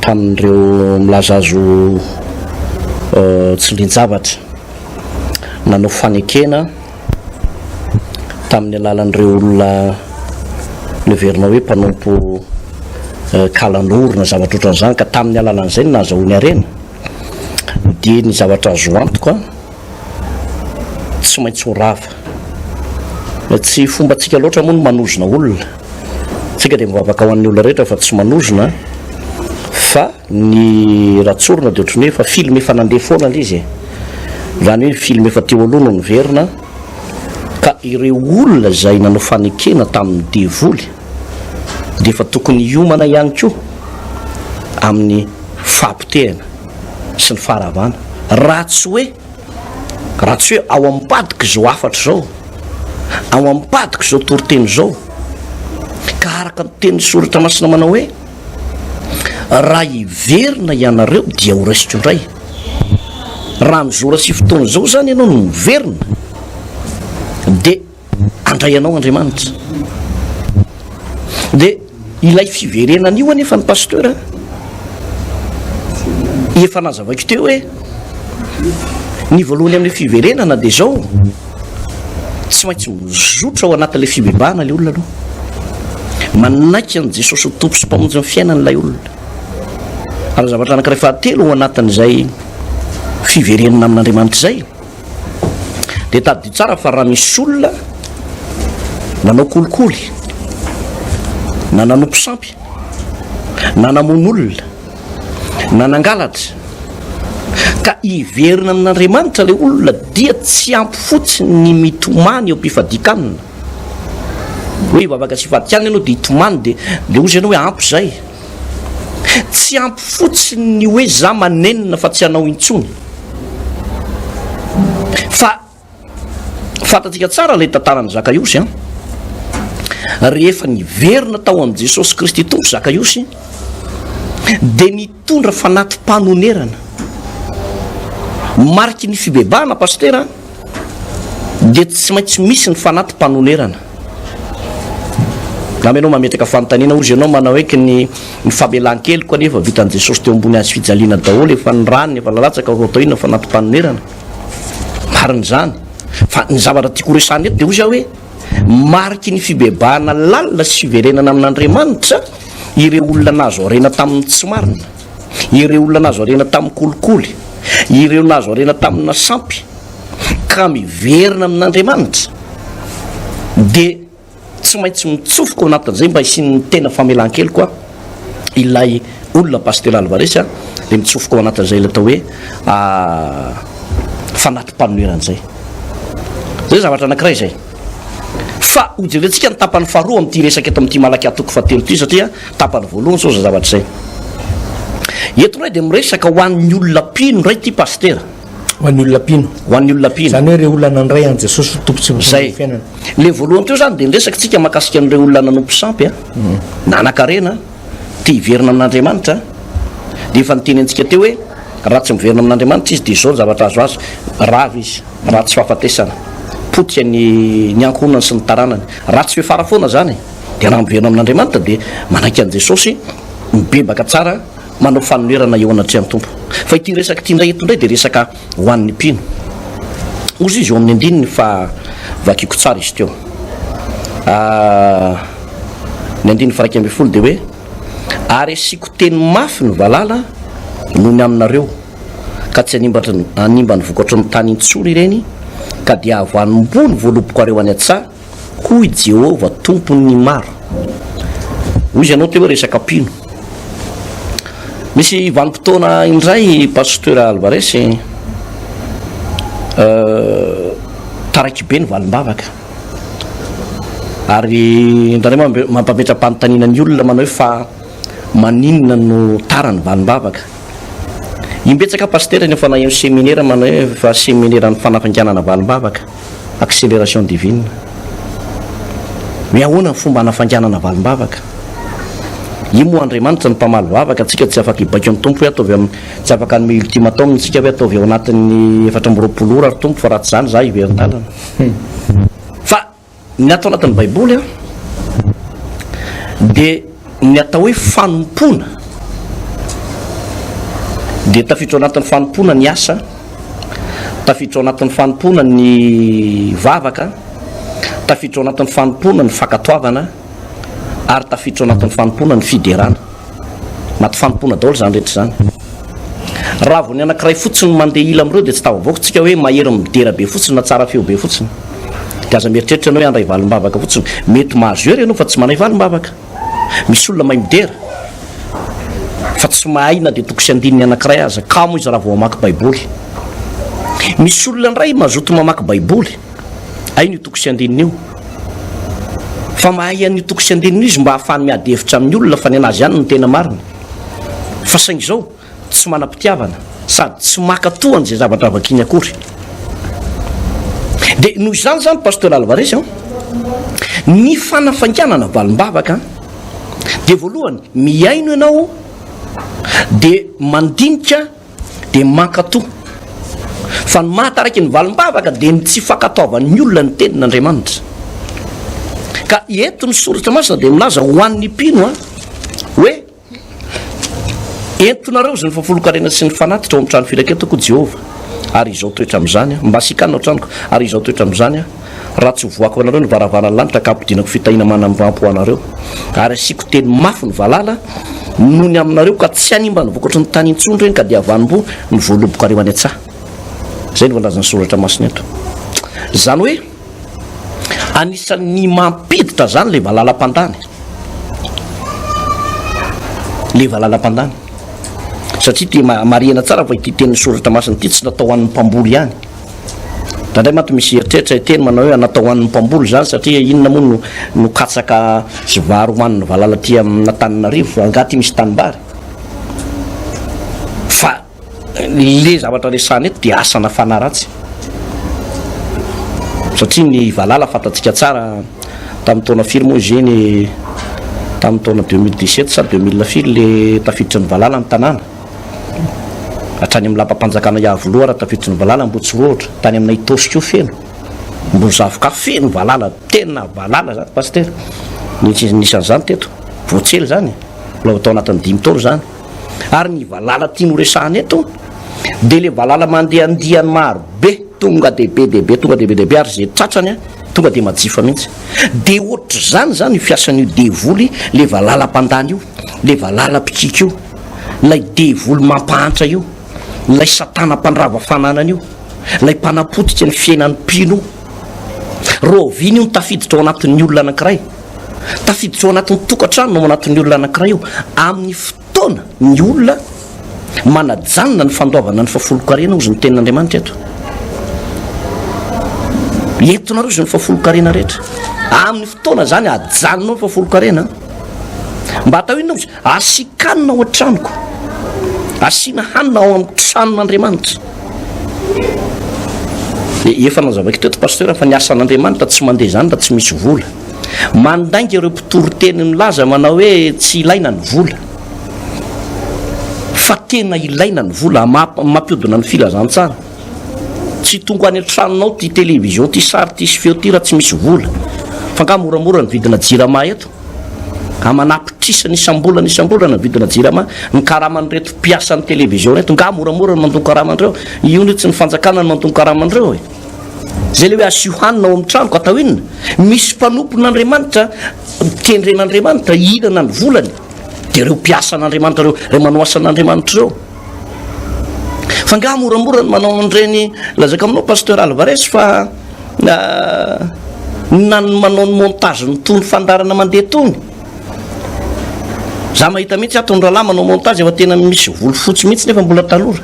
tamin'ireo milaza azy ho tsindrin-javatra, nanao fanekena tamin'ny alalan'ireo olona noheverina hoe mpanompo kalanoro na zavatra ohatran'izany ka tamin'ny alalan'izay no nahazahoany harena. dia ny zavatra azo antoka tsy maintsy ho rava. Tsy fombantsika loatra moa ny manozona olona. Tsika dia mivavaka ho an'ny olona rehetra fa tsy manozona fa ny raha tsorina dia ohatran'ny hoe efa film efa nandeha foana ilay izy e. Izany hoe film efa teo aloha no niverina ka ireo olona izay nanao fanekena tamin'ny devoly dia efa tokony hiomana ihany koa amin'ny fahapotehana sy ny faharavana raha tsy hoe raha tsy hoe ao ambadika izao hafatra izao, ao ambadika izao toriteny izao, ka araka ny tenin'ny soratra masina manao hoe raha hiverina ianareo dia ho raisiko indray. Raha amin'izao ora sy fotoana izao izany ianao no miverina dia. Mandray anao Andriamanitra. Dia ilay fiverenana io anefa ny pasteur efa nazavaiko teo hoe ny voalohany amin'ilay fiverenana dia izao, tsy maintsy mizotra ao anatin'ilay fibebahana ilay olona aloha. Manaiky an'i Jesosy ho Tompo sy Mpamonjy ny fiainany ilay olona. Ary ny zavatra anankiray fahatelo ao anatin'izay fiverenana amin'Andriamanitra izay, Dia tadidio tsara fa raha misy olona nanao kolikoly, na nanompo sampy, na namono olona, na nangalatra, ka hiverina amin'Andriamanitra ilay olona dia tsy ampy fotsiny ny mitomany eo am-pifadian-kanina. Hoe hivavaka sy hifadikanina ianao dia hitomany dia dia hozy ianao hoe ampy izay. Tsy ampy fotsiny ny hoe za manenina fa tsy hanao intsony. Fa fantatsika tsara ilay tantaran'i Zakaiosy an. Rehefa niverina tao amin'i Jesosy Kristy Tompo Zakaiosy dia nitondra fanati-panonerana. Mariky ny fibebahana pasitera dia tsy maintsy misy ny fanati-panonerana. Angamba ianao mametraka fanontaniana hozy ianao manao hoe ny ny famelan-keloka anefa vitan'i Jesosy teo ambony hazo fijaliana daholo efa ny rany efa nalatsaka ho atao inona fanati-panonerana. Marina izany. Fa ny zavatra tiako horesahana eto dia hozy aho hoe mariky ny fibebahana lalina sy fiverenana amin'Andriamanitra ireo olona nahazo harena tamin'ny tsy marina, ireo olona nahazo harena tamin'ny kolikoly, ireo nahazo harena tamina sampy ka miverina amin'Andriamanitra dia tsy maintsy mitsofoka ao anatin'izay mba hisian'ny tena famelan-keloka ilay olona Pasitera Alvarez dia mitsofoka ao anatin'izay ilay atao hoe fanati-panonerana izay. Izay zavatra anankiray izay. Fa hojerentsika ny tapany faharoa amin'ity resaka eto amin'ity Malakia toko fahatelo ity satria tapany voalohany izao izay zavatra izay. Eto indray dia miresaka ho an'ny olona mpino indray ity Pasitera. Ho an'ny olona mpino. Ho an'ny olona mpino. Izany hoe ireo olona nandray an'i Jesosy ho Tompo sy Mpamonjy ny fiainana. Ilay voalohany teo izany dia niresaka tsika mahakasika an'ireo olona nanompo sampy, nanan-karena, te hiverina amin'Andriamanitra. Dia efa niteny antsika teo hoe raha tsy miverina amin'Andriamanitra izy dia izao ny zavatra azo azy, rava izy, raha tsy fahafatesana, potika ny ny ankohonany sy ny taranany. Raha tsy fiafara foana izany dia raha miverina amin'Andriamanitra dia manaiky an'i Jesosy, mibebaka tsara, manao fanonerana eo anatrehan'ny Tompo. Fa ity resaka ity indray eto indray dia resaka ho an'ny mpino. Hozy izy eo amin'ny andininy fa vakiko tsara izy teo. Ah, ny andininy faha 11 dia hoe ary asiako teny mafy ny valala noho ny aminareo ka tsy hanimba hanimba ny vokatry ny tany intsony ireny ka dia havanom-bo ny voalobokareo any an-tsaha Hoy Jehovah Tompon'ny maro. Hoy izy ianao teo hoe resaka mpino. Misy vanim-potoana indray Pasteur Alvarez taraiky be ny valim-bavaka. Ary indraindray mampametra-panontaniana ny olona manao hoe fa maninona no tara ny valim-bavaka. Imbetsaka Pasteur ny efa naheno seminera manao hoe fa semineran'ny fanafainganana valim-bavaka. Accélération divine. Hoe ahoana ny fomba hanafainganana valim-bavaka? Io moa Andriamanitra no mpamaly vavaka, antsika tsy afaka hibaiko ny Tompo hoe ataovy amin'ny, tsy afaka hanome ultimatum isika hoe ataovy ao anatin'ny 24 ora ry Tompo fa raha tsy izany izaho hiverin-dalana. Fa Ny ato anatin'ny Baiboly dia ny atao hoe fanompoana dia tafiditra ao anatin'ny fanompoana ny asa, tafiditra ao anatin'ny fanompoana ny vavaka, tafiditra ao anatin'ny fanompoana ny fankatoavana ary tafiditra ao anatin'ny fanompoana ny fiderana. Anaty fanompoana daholo izany rehetra izany. Raha vao ny anankiray fotsiny no mandeha ila amin'ireo dia tsy tafavoaka tsika hoe mahery midera be fotsiny na tsara feo be fotsiny. Dia aza mieritreritra ianao hoe handray valim-bavaka fotsiny. Mety mahazo hery ianao fa tsy manay valim-bavaka. Misy olona mahay midera fa tsy mahay na dia toko sy andininy anankiray aza. Kamo izy raha vao hamaky Baiboly. Misy olona indray mazoto mamaky Baiboly. Hainy io toko sy andininy io. Fa mahay an'io toko sy andininy io izy mba hahafahany miady hevitra amin'ny olona fa ny an'azy ihany no tena marina. Fa saingy izao, tsy manam-pitiavana sady tsy maka toa an'izay zavatra vakiany akory. Dia noho izany izany Pasteur Alvarez an, ny fanafainganana valim-bavaka dia voalohany mihaino ianao dia mandinika dia mankatò. Fa ny mahataraiky ny valim-bavaka dia ny tsy fankatoavan'ny olona ny tenin'Andriamanitra. Ka eto ny soratra masina dia milaza ho an'ny mpino an, hoe entinareo izany fahafolonkarena sy ny fanatitra ao amin'ny trano firaketako Jehovah, ary izao toetra amin'izany aho, mba sikano ao an-tranoko, ary izao toetra amin'izany aho, raha tsy hovohako anareo ny varavaran'ny lanitra ka hampidinako fitahiana manamivampo ho anareo, ary asiako teny mafy ny valala noho ny aminareo ka tsy hanimba ny vokatry ny tany intsony ireny ka dia havanim-bo ny voalobokareo any an-tsaha. Izay no voalazan'ny soratra masina eto. Izany hoe anisan'ny mampiditra izany ilay valala mpandany. Ilay valala mpandany. Satria dia marihana tsara fa ity tenin'ny soratra masina ity tsy natao ho an'ny mpamboly ihany. Indraindray manko misy eritreritra hiteny manao hoe natao ho an'ny mpamboly izany satria inona moa no no katsaka sy vary hohanin'ny valala aty amin'Antananarivo, angaha aty misy tanimbary? Fa le zavatra resahana eto dia asana fanahy ratsy satria ny valala fantatsika tsara tamin'ny taona firy moa izy iny tamin'ny taona 2017 sa 2000 firy le tafiditry ny valala ny tanàna Hatrany amin'ny lapam-panjakana Iavoloha raha tafiditry ny valala Ambohitsirohotra, tany aminay Itaosy koa feno, Ambony-Zavoka feno valala, tena valala zany Pasitera, nisy nisy an'izany teto, vao tsy ela izany, mbola vao tao anatin'ny dimy taona izany. Ary ny valala tiany ho resahana eto dia ilay valala mandeha andiany maro be, tonga dia be dia be, tonga dia be dia be ary izay tratrany an, tonga dia majifa mihitsy. Dia ohatr'izany izany io fiasan'io devoly ilay valala mpandany io, ilay valala mpikiky io. Ilay devoly mampahantra io, ilay satana mpandrava fananana io, ilay mpanapotika ny fiainan'ny mpino io. Rahoviana io no tafiditra ao anatin'ny olona anankiray? Tafiditra ao anatin'ny tokantrano na ao anatin'ny olona anankiray io amin'ny fotoana ny olona manajanona ny fandoavana ny fahafolonkarena, hozy ny tenin'Andriamanitra eto. Entinareo izy ny fahafolonkarena rehetra. Amin'ny fotoana izany ajanonao ny fahafolonkarena. Mba atao inona ozy? Asiako hanina ao an-tranoko, asiana hanina ao amin'ny tranon'Andriamanitra. Efa nazavaiko teto Pasteur fa ny asan'Andriamanitra tsy mandeha izany raha tsy misy vola. Mandainga ireo mpitory teny milaza manao hoe tsy ilaina ny vola. Fa tena ilaina ny vola, mampiodina ny filazantsara. Tsy tonga any an-tranonao ity télévision ity sary ity sy feo ity raha tsy misy vola. Fa angaha moramora ny vidina jirama eto? Aman'apitrisany isam-bolana isam-bolana ny vidina jirama, ny karaman'ireto mpiasan'ny télévision ireto, nga moramora ny mandoa karaman'ireo? Io anie tsy ny fanjakana no mandoa ny karaman'ireo e! Zay le hoe asio hanina ao amin'ny tranoko, atao inona? Misy mpanompon'Andriamanitra tendren'Andriamanitra hihinana ny volany, dia ireo mpiasan'Andriamanitra ireo, ireo manao asan'Andriamanitra ireo. Fa nga moramora ny manao an'ireny, lazaiko aminao Pasteur Alvarez fa na ny manao ny montage ny tony fandaharana mandeha tony. Za mahita mihitsy ato ny rahalahy manao montage efa tena misy volo fotsy mihitsy nefa mbola tanora.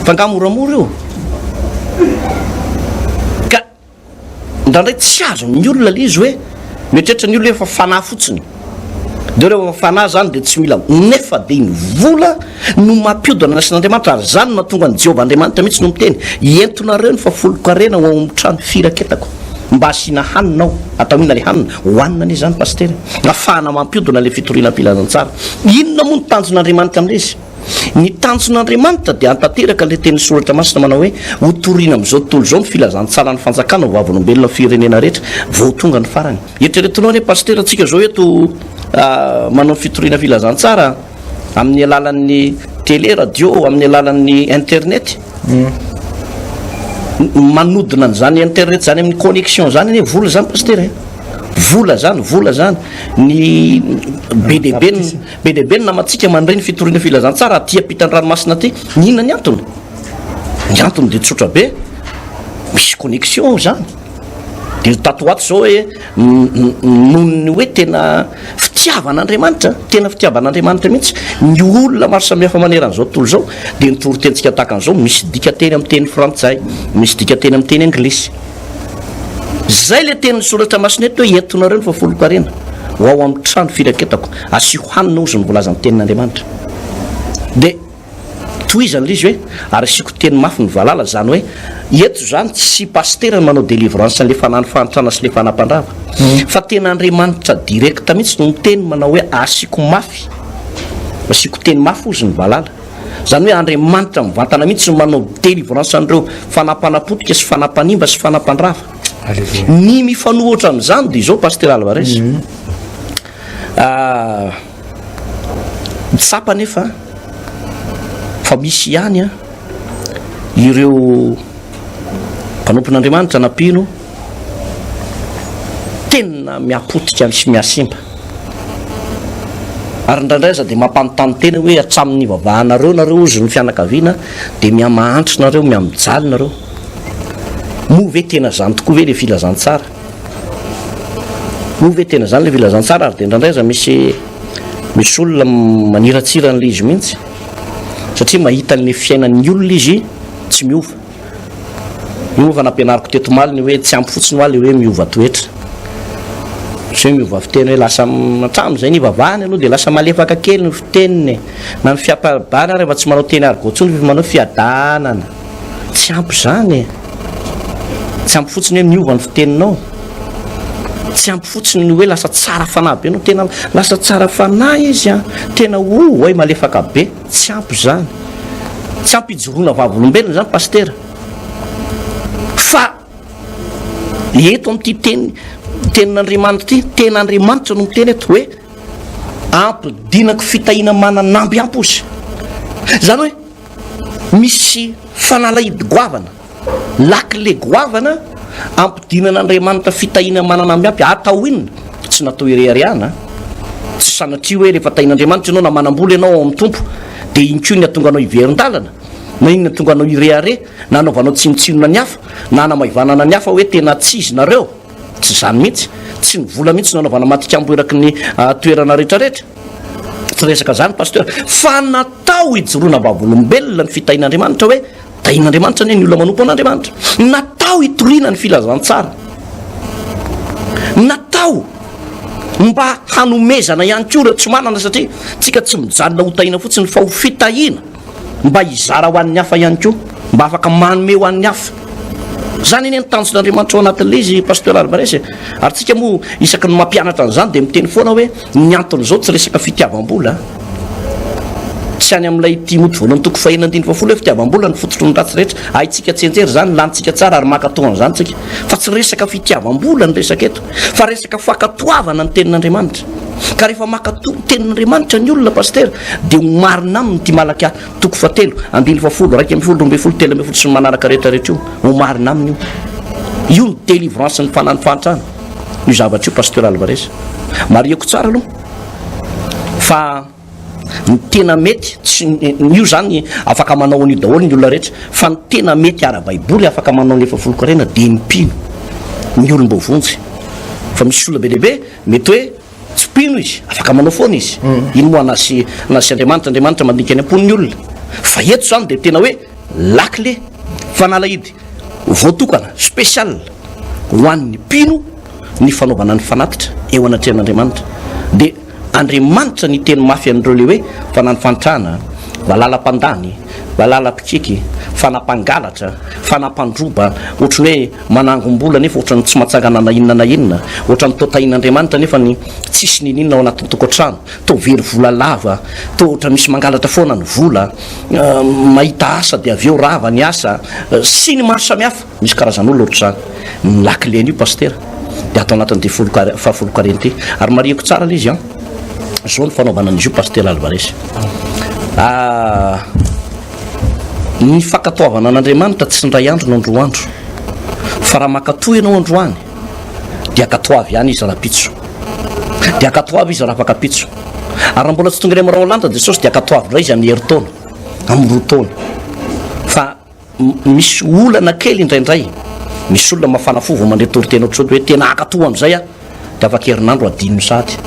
Fa nga moramora io? Ka Indraindray tsy azon'ny olona ilay izy hoe mieritreritra ny olona hoe efa fanahy fotsiny. Dia rehefa fanahy izany dia tsy mila nefa dia ny vola no mampiodina ny asan'Andriamanitra ary izany no nahatonga an'i Jehovah Andriamanitra mihitsy no miteny, entonareo ny fahafolon-karena ho ao amin'ny trano firaketako mba hasiana hanina ao. Atao inona ilay hanina? Hohanina anie izany Pasitera e! Ahafahana mampiodina ilay fitoriana filazantsara. Inona moa no tanjon'Andriamanitra amin'ilay izy? Ny tanjon'Andriamanitra dia hantanteraka ilay tenin'ny Soratra Masina manao hoe, Hotorina amin'izao tontolo izao ny filazantsaran'ny fanjakana ho vavolombelona ny firenena rehetra, vao ho tonga ny farany. Eritreretinao anie Pasitera, tsika izao eto manao fitoriana filazantsara amin'ny alalan'ny télé, radio, amin'ny alalan'ny internet. Manodina an'izany internet izany amin'ny connexion izany anie vola izany Pasitera e. Vola izany, vola izany. Ny be dia be ny Be dia be ny namantsika mandre ny fitoriana filazantsara aty ampitan-dranomasina aty. Inona ny antony? Ny antony dia tsotra be, misy connexion ao izany. Dia tato ho ato izao hoe noho ny hoe tena fitiavan'Andriamanitra, tena fitiavan'Andriamanitra mihitsy, ny olona maro samihafa maneran'izao tontolo izao dia ny toritentsika tahaka an'izao misy dikanteny amin'ny teny frantsay, misy dikanteny amin'ny teny anglisy. Zay le tenin'ny soratra masina eto hoe entonareo ny fahafolonkarena ho ao amin'ny trano firaketako, asio hanina hozy ny voalazan'ny tenin'Andriamanitra. De tohizany le izy hoe ary asiako teny mafy ny valala, zany hoe eto zany tsy pasitera no manao délivrance an'le fanahy ny fahantrana sy le fanahy mpandrava fa tena Andriamanitra direct mihitsy no miteny manao hoe asiako mafy, asiako teny mafy hozy ny valala. Izany hoe Andriamanitra mivantana mihitsy no manao délivrance an'ireo fanahy mpanapotika sy fanahy mpanimba sy fanahy mpandrava. Ny mifanohitra amin'izany dia izao Pasitera Alvarez. Tsapa anefa fa misy ihany ireo mpanompon'Andriamanitra na mpino tena mihapotika sy mihasimba. Ary indraindray aza dia mampanontany tena hoe hatramin'ny nivavahanareo nareo hozy ny fianakaviana dia mihamahantra nareo, mihamijaly nareo. Moa ve tena izany tokoa ve ilay filazantsara? Moa ve tena izany ilay filazantsara? Ary dia indraindray aza misy misy olona maniratsira an'ilay izy mihitsy satria mahita an'ilay fiainan'ny olona izy tsy miova. Io moa efa nampianariko teto omaly ny hoe tsy ampy fotsiny hoa ilay hoe miova toetra. Tsy hoe miova fiteny hoe lasa hatramin'izay nivavahany aloha dia lasa malefaka kely ny fiteniny e. Na ny fiampabana ary efa tsy manao teny argot intsony fa efa manao fiadanana. Tsy ampy izany e. Tsy ampy fotsiny hoe miova ny fiteninao. Tsy ampy fotsiny ny hoe lasa tsara fanahy be ianao. Tena lasa tsara fanahy izy an. Tena oay malefaka be. Tsy ampy izany. Tsy ampy ijoroana vavolombelona izany Pasitera. Fa eto amin'ity teny tenin'Andriamanitra ity, tena Andriamanitra no miteny eto hoe ampidinako fitahiana manan'amby ampy ozy. Izany hoe misy fanalahidy goavana. Lakile goavana ampidinan'Andriamanitra fitahiana manana miampy atao inona? Tsy natao ireharehana, tsy sanatria hoe rehefa tahin'Andriamanitra ianao na manam-bola ianao ao amin'ny Tompo dia iny koa ny hahatonga anao hiverin-dalana, na iny ny hahatonga anao hirehareha, na hanaovanao tsinontsinona ny hafa, na hanamaivanana ny hafa hoe tena tsy izy nareo. Tsy izany mihitsy. Tsy ny vola mihitsy no anaovana matikambo eraky ny toerana rehetrarehetra. Tsy resaka izany Pasteur. Fa natao hijoroana vavolombelona ny fitahian'Andriamanitra hoe Tahin'Andriamanitra anie ny olona manompo an'Andriamanitra. Natao hitoriana ny filazantsara. Natao mba hanomezana ihany koa ireo tsy manana satria tsika tsy mijanona ho tahiana fotsiny fa ho fitahiana mba hizara ho an'ny hafa ihany koa, mba afaka manome ho an'ny hafa. Izany anie ny tanjon'Andriamanitra ao anatin'ilay izy Pasteur Alvarez e. Ary tsika moa isaky ny mampianatra an'izany dia miteny foana hoe Ny anton'izao tsy resaka fitiavam-bola. Tsy any amin'ilay Timoty voalohany toko fahenina andininy fahafolo hoe fitiavam-bola no fototry ny ratsy rehetra. Haintsika tsianjery izany, lanintsika tsara ary mankatò an'izany tsika. Fa tsy resaka fitiavam-bola ny resaka eto, fa resaka fankatoavana ny tenin'Andriamanitra. Ka rehefa mankatò ny tenin'Andriamanitra ny olona Pasitera dia ho marina aminy ity Malakia toko fahatelo andininy fahafolo, 11, 12, 13 sy ny manaraka rehetra rehetra io. Ho marina aminy io. Io ny délivrance ny fanahin'ny fahantrana. Io zavatra io Pasteur Alvarez. Marihiko tsara aloha fa ny tena mety tsy io zany afaka manao an'io daholo ny olona rehetra fa ny tena mety ara-baiboly afaka manao ny efa folon-karena dia ny mpino, ny olom-boavonjy. Fa misy olona be dia be mety hoe tsy mpino izy, afaka manao foana izy. Ino moa anasy anasy Andriamanitra, Andriamanitra mandinika ny am-pon'ny olona. Fa eto zany dia tena hoe lakile, fanalahidy voatokana, spécial ho an'ny mpino ny fanaovana ny fanatitra eo anatrehan'Andriamanitra. Dia Andriamanitra niteny mafy an'ireo le hoe fa na ny fahantrana, valala mpandany, valala mpikiky, fanahy mpangalatra, fanahy mpandroba, ohatran'ny hoe manangom-bola nefa ohatran'ny tsy mahatsangana na inona na inona, ohatran'ny toa tahin'Andriamanitra nefa ny tsisy niniana ao anatin'ny tokantrano, toa very vola lava, toa ohatran'ny misy mangalatra foana ny vola, mahita asa dia avy eo rava ny asa, sy ny maro samihafa. Misy karazan'olona ohatr'izany. Ny lakile an'io Pasitera dia ato anatin'ity folo kare, fahafolon-karena ity. Ary marihiko tsara ilay izy an. Izao ny fanaovana an'izy io Pasitera Alvarez. Ah, ny fankatoavana an'Andriamanitra tsy indray andro na indroa andro. Fa raha mankatoa ianao androany, dia ankatoavy ihany izy rahampitso. Dia ankatoavy izy rahafakampitso. Ary raha mbola tsy tonga eny amin'ny rahona lanitra Jesosy dia ankatoavy indray izy amin'ny herintaona, amin'ny roa taona. Fa Misy olana kely indraindray, misy olona mafana fo vao mandre toriteny ohatr'izao dia hoe tena hankatò amin'izay aho, dia afaka herinandro adinony sahady,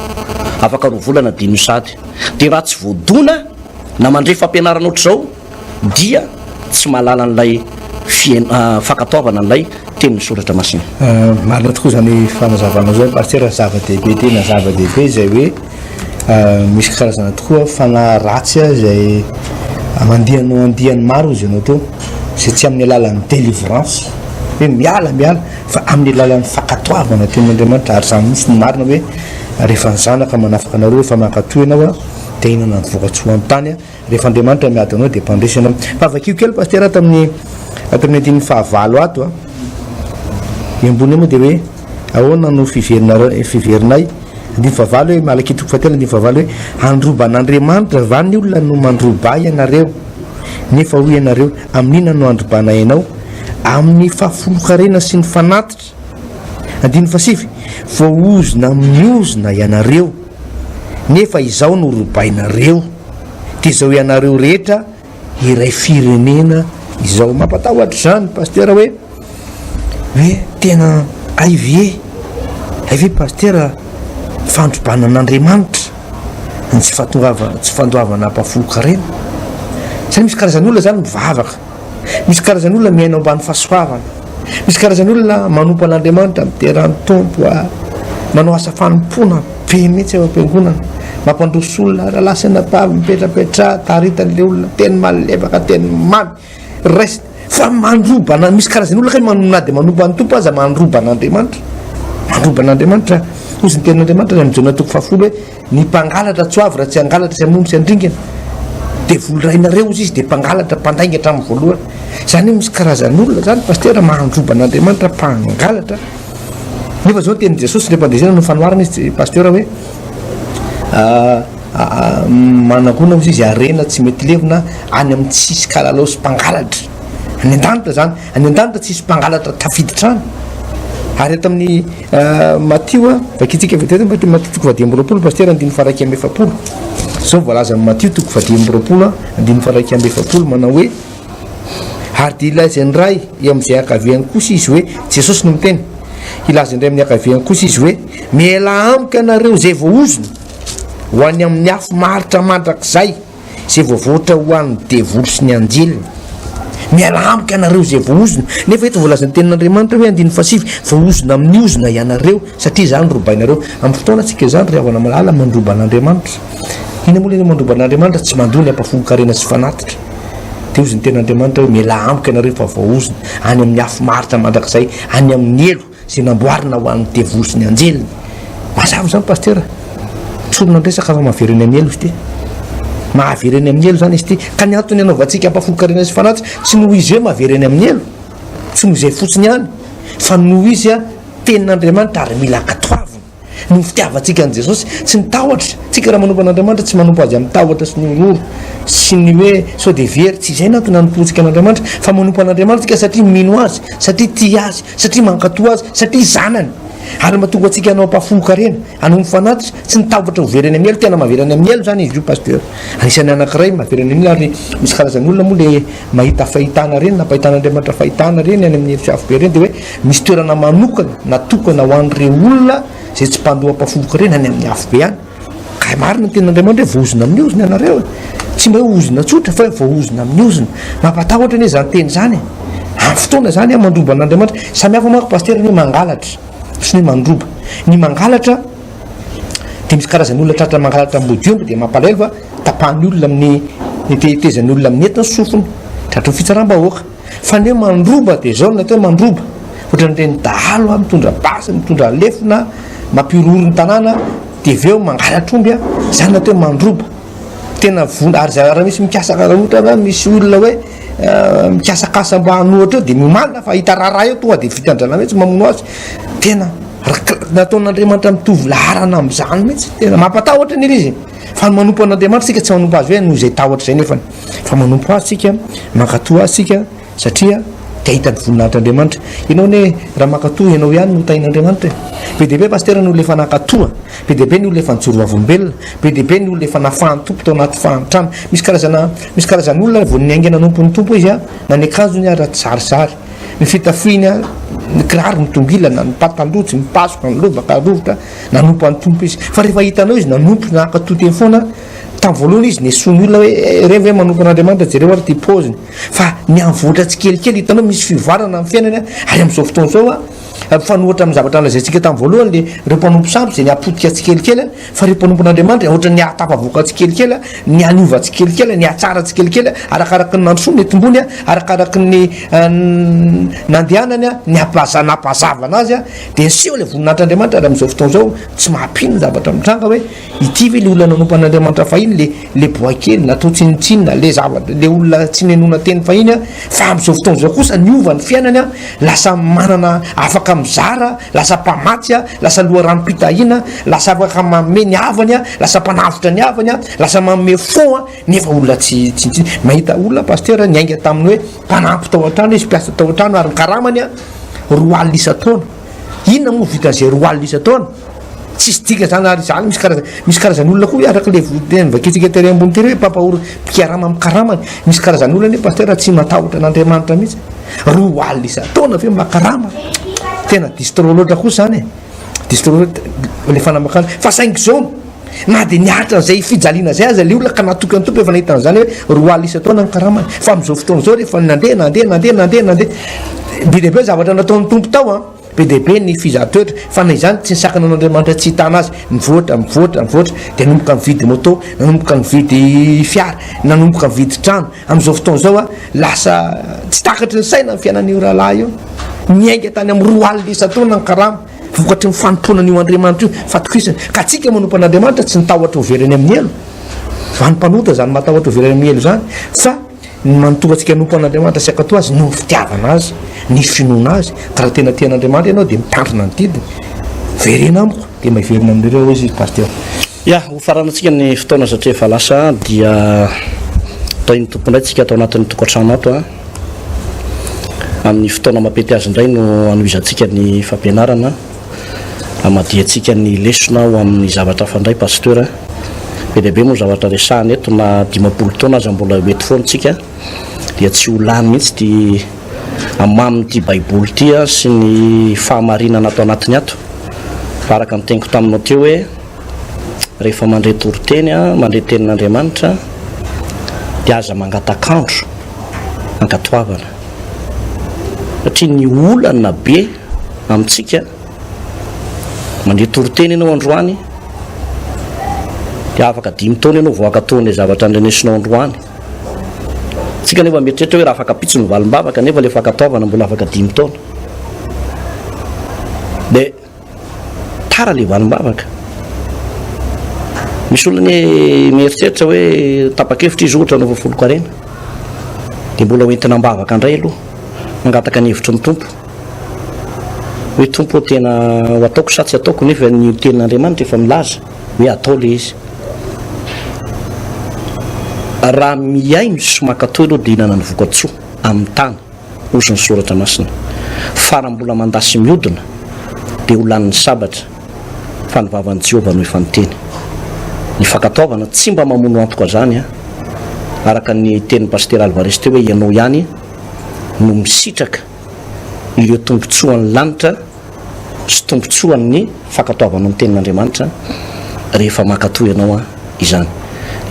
afaka roa volana adinony sahady. Dia raha tsy voadona na mandre fampianarana ohatr'izao dia tsy mahalala an'ilay fihaino, fankatoavana an'ilay tenin'ny soratra masina. Marina tokoa izany fanazavanao izany Pasitera, zava-dehibe tena zava-dehibe izay hoe Misy karazana tokoa fanahy ratsy izay mandianao andiany maro izy ianao teo, izay tsy amin'ny alalan'ny délivrance hoe miala miala fa amin'ny alalan'ny fankatoavana tenin'Andriamanitra ary izany mihitsy ny marina hoe rehefa ny zanaka manafaka anareo rehefa mankatoa ianao dia hihinana ny vokatsoa an-tany Rehefa Andriamanitra miady anao dia mpandresy ianao. Fa vakio kely Pasitera ato amin'ny ato amin'ny andininy fahavalo ato a. Eo ambony eo moa dia hoe ahoana no fiverinareo fiverinay andininy fahavalo hoe Malakia toko fahatelo andininy fahavalo hoe handroba an'Andriamanitra va ny olona no mandroba ahy ianareo? Nefa hoy ianareo, amin'inona no handrobanay anao? Amin'ny fahafolon-karena sy ny fanatitra. Andininy fahasivy, voaozona amin'ny ozona ianareo, nefa izao no robainareo, dia izao ianareo rehetra iray firenena izao. Mampatahotra izany Pasteur hoe hoe tena hay ve hay ve Pasteur fandrobana an'Andriamanitra ny tsy fahatongavana tsy fandoavana ampahafolon-karena. Zany misy karazan'olona zany mivavaka, misy karazan'olona miaina ambany fahasoavana, misy karazan'olona manompo an'Andriamanitra, midera ny Tompo, manao asa fanompoana be mihitsy ao am-piangonana, mampandroso olona, rahalahy sy anabavy mipetrapetraha, taritany le olona, teny malefaka, teny mamy, raisina, fa mandroba ana, misy karazan'olona olona kay man- na dia manompo an'ny Tompo aza mandroba an'Andriamanitra, mandroba an'Andriamanitra, hozy ny tenin'Andriamanitra any amin'ny Jaona toko fahafolo hoe ny mpangalatra tsy ho avy raha tsy hangalatra sy hamono sy handringana, devoly rainareo hozy izy dia mpangalatra, mpandainga hatramin'ny voalohany, izany hoe misy karazan'olona zany pastera mandroba an'Andriamanitra, mpangalatra. Nefa zao ny tenin'i Jesosy ny ampandresena no fanoharana izy pasteur hoe manangona ozy izy harena tsy mety levona any amin'ny tsisy kalalao sy mpangalatra any an-danitra zany any an-danitra tsisy mpangalatra tafiditra any ary eto amin'ny Matio a vakitsika vetivety Matio Matio toko fahadimy amby 20 pasteur andininy faha-41 zao voalaza amin'ny Matio toko fahadimy amby 20 andininy faha-41 manao hoe Ary dia hilaza indray eo amin'izay ankaviany kosa izy hoe, Jesosy no miteny, hilaza indray amin'ny ankaviany kosa izy hoe, Mialà amiko ianareo izay voaozona, ho any amin'ny afo maharitra mandrakizay, izay voavoatra ho an'ny devoly sy ny anjeliny. Mialà amiko ianareo izay voaozona. Nefa eto voalazan'ny tenin'Andriamanitra hoe andininy fahasivy, voaozona amin'ny ozona ianareo, satria izany robainareo. Amin'ny fotoana tsika izany ry havana malala mandroba an'Andriamanitra. Inona moa ilay mandroba an'Andriamanitra? Tsy mandoa ny ampahafolon-karena sy fanatitra. Dia hozy ny tenin'Andriamanitra hoe, Mialà amiko ianareo fa voaozona, any amin'ny afo maharitra mandrakizay, any amin'ny helo izay namboarina ho an'ny devoly sy ny anjeliny. Mazava izany Pasitera. Tsorina ny resaka fa mahavery any amin'ny helo izy ity. Mahavery any amin'ny helo izany izy ity. Ka ny antony anaovantsika ampahafolon-karena sy fanatitra, tsy noho izy hoe mahavery any amin'ny helo, tsy noho izay fotsiny ihany, fa noho izy tenin'Andriamanitra ary mila ankatoavina. Noho ny fitiavantsika an'i Jesosy, tsy ny tahotra. Tsika raha manompo an'Andriamanitra, tsy manompo Azy amin'ny tahotra sy ny horohoro sy ny hoe sao dia very. Tsy izay no antony hanompoantsika an'Andriamanitra, fa manompo an'Andriamanitra tsika satria mino Azy, satria tia Azy, satria mankatò Azy, satria zanany. Ary mahatonga antsika hanao ampahafolon-karena, hanao ny fanatitra, tsy ny tahotra ho very any amin'ny helo, tena mahavery any amin'ny helo izany izy io Pasteur. Anisan'ny anankiray mahavery any amin'ny helo ary misy karazan'olona moa le mahita fahitana ireny, nampahitan'Andriamanitra fahitana ireny any amin'ny helo sy afobe ireny dia hoe Misy toerana manokana natokana ho an'ireo olona izay tsy mpandoa ampahafoloko ireny any amin'ny afobe any. Ka marina ny tenin'Andriamanitra hoe voaozona amin'ny ozona ianareo e. Tsy mba hoe ozona tsotra fa hoe voaozona amin'ny ozona. Mampatahotra anie izany teny izany e. Amin'ny fotoana izany aho mandroba an'Andriamanitra. Samy hafa manko pasitera ny hoe mangalatra sy ny hoe mandroba. Ny mangalatra dia misy karazan'ny olona tratra mangalatra ambodiomby dia mampalahelo fa tapahan'ny olona amin'ny tetezan'ny olona amin'ny hety ny sofiny. Tratry ny fitsaram-bahoaka. Fa ny hoe mandroba dia izao no atao hoe mandroba, ohatran'ireny dahalo a, mitondra basy, mitondra lefona, mampihorohoro ny tanàna, dia avy eo mangalatra omby a, izany no atao hoe mandroba. Tena vonona, ary zay raha misy mikasa raha ohatra hoe misy olona hoe mikasakasa mba hanohatra eo dia miomàna fa hita raharaha eo tonga dia vitan-draharaha mihitsy mamono azy. Tena nataon'Andriamanitra mitovy laharana amin'izany mihitsy, tena mampatahotra anie ilay izy e. Fa ny manompo an'Andriamanitra isika tsy manompo azy hoe noho izay tahotra izay nefany. Fa manompo Azy isika, mankatò Azy isika, satria te hahita ny voninahitr'Andriamanitra. Ianao anie, raha mankatò, ianao ihany no tahin'Andriamanitra e. Be dia be Pasitera ny olona efa nankatò, be dia be ny olona efa nijoro vavolombelona, be dia be ny olona efa nafahan'ny Tompo tao anaty fahantrana. Misy karazana, misy karazan'olona vao niainga nanompo ny Tompo izy, na ny akanjony ara tsy zarizary, ny fitafiany, ny kiraro mitongilana, ny pataloha tsy mipasoka, ny lobaka rovitra, nanompo an'ny Tompo izy. Fa rehefa hitanao izy nanompo, nankatò teny foana, Tamin'ny voalohany izy nesoin'ny olona hoe eh, ireny ve manompo an'Andriamanitra, jereo ary ity paoziny. Fa niha-mivoatra tsikelikely, hitanao misy fivoarana amin'ny fiainany ary amin'izao fotoana izao a, mifanohitra amin'ny zavatra nolazaintsika tamin'ny voalohany le ireo mpanompo sampy izay niha-potika tsikelikely, fa ireo mpanompon'Andriamanitra ohatran'ny niha-tafavoaka tsikelikely, niha-niova tsikelikely, niha-tsara tsikelikely, arakaraky ny nandrosoany, nitombony, arakaraky ny nandehanany, niha-nampazavana azy, dia niseho ilay voninahitr'Andriamanitra ary amin'izao fotoana izao tsy mampino ny zavatra mitranga hoe Ity ve le olona nanompo an'Andriamanitra fahiny le le boay kely natao tsinontsinona le zavatra le olona tsy nenoana teny fahiny a fa amin'izao fotoana izao kosa niova ny fiainany a lasa manana afaka. mizara, lasa mpamatsy, lasa loharanom-pitahiana, lasa afaka manome ny havany, lasa mpanavotra ny havany, lasa manome fond, nefa olona tsy tsy tsy mahita olona pasteur niainga tamin'ny hoe mpanampy tao an-trano izy, mpiasa tao an-trano ary ny karamany 20 isan-taona. Inona moa vitan'izay 20 isan-taona? Tsisy dika zany ary zany misy karazana misy karazan'olona koa araka le teny vakintsika tery ambony tery hoe mpampahory mpikarama amin'ny karamany. Misy karazan'olona anie pasteur tsy matahotra an'Andriamanitra mihitsy. 20 isan-taona ve makarama? Tena diso trop loatra kosa zany e. Diso trop loatra le fanamakana. Fa saingy zao na dia niaritra an'izay fijaliana izay aza le olona ka natoky an'ny Tompo efa nahita an'izany hoe 20 isan-taona ny karamany. Fa amin'izao fotoana izao rehefa nandeha nandeha nandeha nandeha nandeha be dia be zavatra nataon'ny Tompo tao an. Be dia be ny fizahan-toetra, fa na izany tsy nisakana an'Andriamanitra tsy hitana azy. Nivoatra, nivoatra, nivoatra, dia nanomboka nividy moto, nanomboka nividy fiara, nanomboka nividy trano. Amin'izao fotoana izao a, lasa tsy takatry ny saina ny fiainan'io rahalahy io. Niainga tany amin'ny 20 isan-taona ny karama, vokatry ny fanompoana an'io Andriamanitra io, fatokisana. Ka antsika manompo an'Andriamanitra tsy ny tahotra ho very any amin'ny helo. Vanim-panota izany matahotra ho very any amin'ny helo izany, fa Ny manintonga antsika hanompo an'Andriamanitra sy hankatò Azy noho ny fitiavana Azy, ny finoana Azy. Ka raha tena tia an'Andriamanitra ianao dia mitandrina ny didiny. Verena amiko dia miverina aminareo hoy izy Pasteur. Ya, ho faranantsika ny fotoana satria efa lasa dia tahin'ny Tompo indray tsika ato anatin'ny tokantrano ato a. Amin'ny fotoana mampety azy indray no hanohizantsika ny fampianarana. Hamadihantsika ny lesona ho amin'ny zavatra hafa indray Pasteur a. Be dia be moa ny zavatra resahana eto na 50 taona aza mbola ho eto foana tsika dia tsy ho lany mihitsy ity hamamin'ity baiboly ity sy ny fahamarinana ato anatiny ato. Fa araka ny teniko taminao teo hoe rehefa mandre toriteny, mandre tenin'Andriamanitra dia aza mangatak'andro ankatoavana. Satria ny olana be amintsika, mandeha toriteny ianao androany, dia afaka dimy taona ianao vao hankatoa an'ilay zavatra andrenesinao androany. Tsika nefa mieritreritra hoe raha afaka ampitso ny valim-bavaka nefa ilay fankatoavana mbola afaka dimy taona. Dia Tara le valim-bavaka. Misy olona anie mieritreritra hoe tapa-kevitra izy ohatra hanao fahafolon-karena. Dia mbola hoentina am-bavaka indray aloha, mangataka ny hevitry ny Tompo. Hoe Tompo ô tena ho ataoko sa tsy ataoko nefa ny tenin'Andriamanitra efa milaza hoe atao le izy. Raha mihaino sy mankatò ianao dia hihinana ny voka-tsoa amin'ny tany. Hozy ny Soratra Masina, Fa raha mbola mandà sy miodina, dia ho lanin'ny sabatra, fa ny vavan'i Jehovah no efa niteny. Ny fankatoavana tsy mba mamono antoka izany, araka ny tenin'i Pasitera Alvarez teo hoe ianao ihany no misitraka ireo tombontsoan'ny lanitra sy tombontsoan'ny fankatoavanao ny Tenin'Andriamanitra rehefa mankatò ianao izany.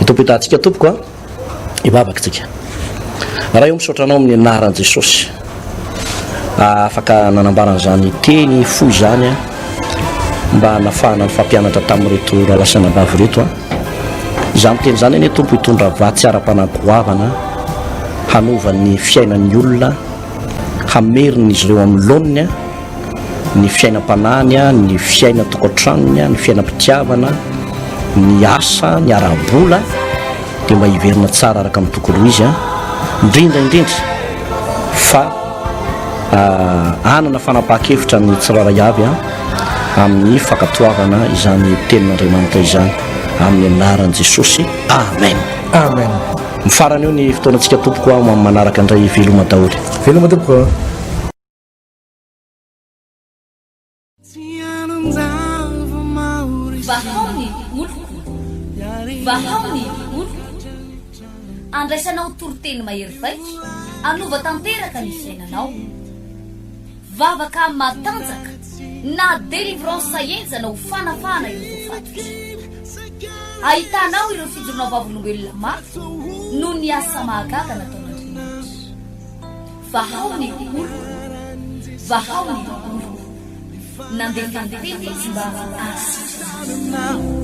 Ny Tompo hitaha antsika tompoko a! Hivavaka tsika. Ray o misaotra anao amin'ny anaran'i Jesosy. Afaka nanambara an'izany teny fohy izany aho mba hanafahana ny fampianatra tamin'ireto rahalahy sy anabavy ireto aho. Izany teny izany anie Tompo hitondra vatsy ara-panahy goavana hanova ny fiainan'ny olona, hamerina izy ireo amin'ny laoniny ny fiainam-panahiny, ny fiainan-tokantranony, ny fiainam-pitiavana, ny asa, ny ara-bola, dia mba hiverina tsara araka ny tokony ho izy, indrindra indrindra fa hanana fanapahan-kevitra ny tsirairay avy amin'ny fankatoavana izany tenin'Andriamanitra izany, amin'ny anaran'i Jesosy, amen. Amen. Mifarana eo ny fotoanantsika tompoko a, ho amin'ny manaraka indray veloma daholo. Veloma tompoko. Vahao ny oloko, vahao ny oloko. Andraisanao toriteny mahery vaika, hanova tanteraka ny fiainanao. Vavaka matanjaka na délivrance henjana ho fanafahana ireo voafatotra. Ahitanao ireo fijoroana vavolombelona mafy noho ny asa mahagaga nataon'Andriamanitra. Vahao ny oloko, vahao ny oloko. Nandefa ny teny izy mba hahasitrana azy.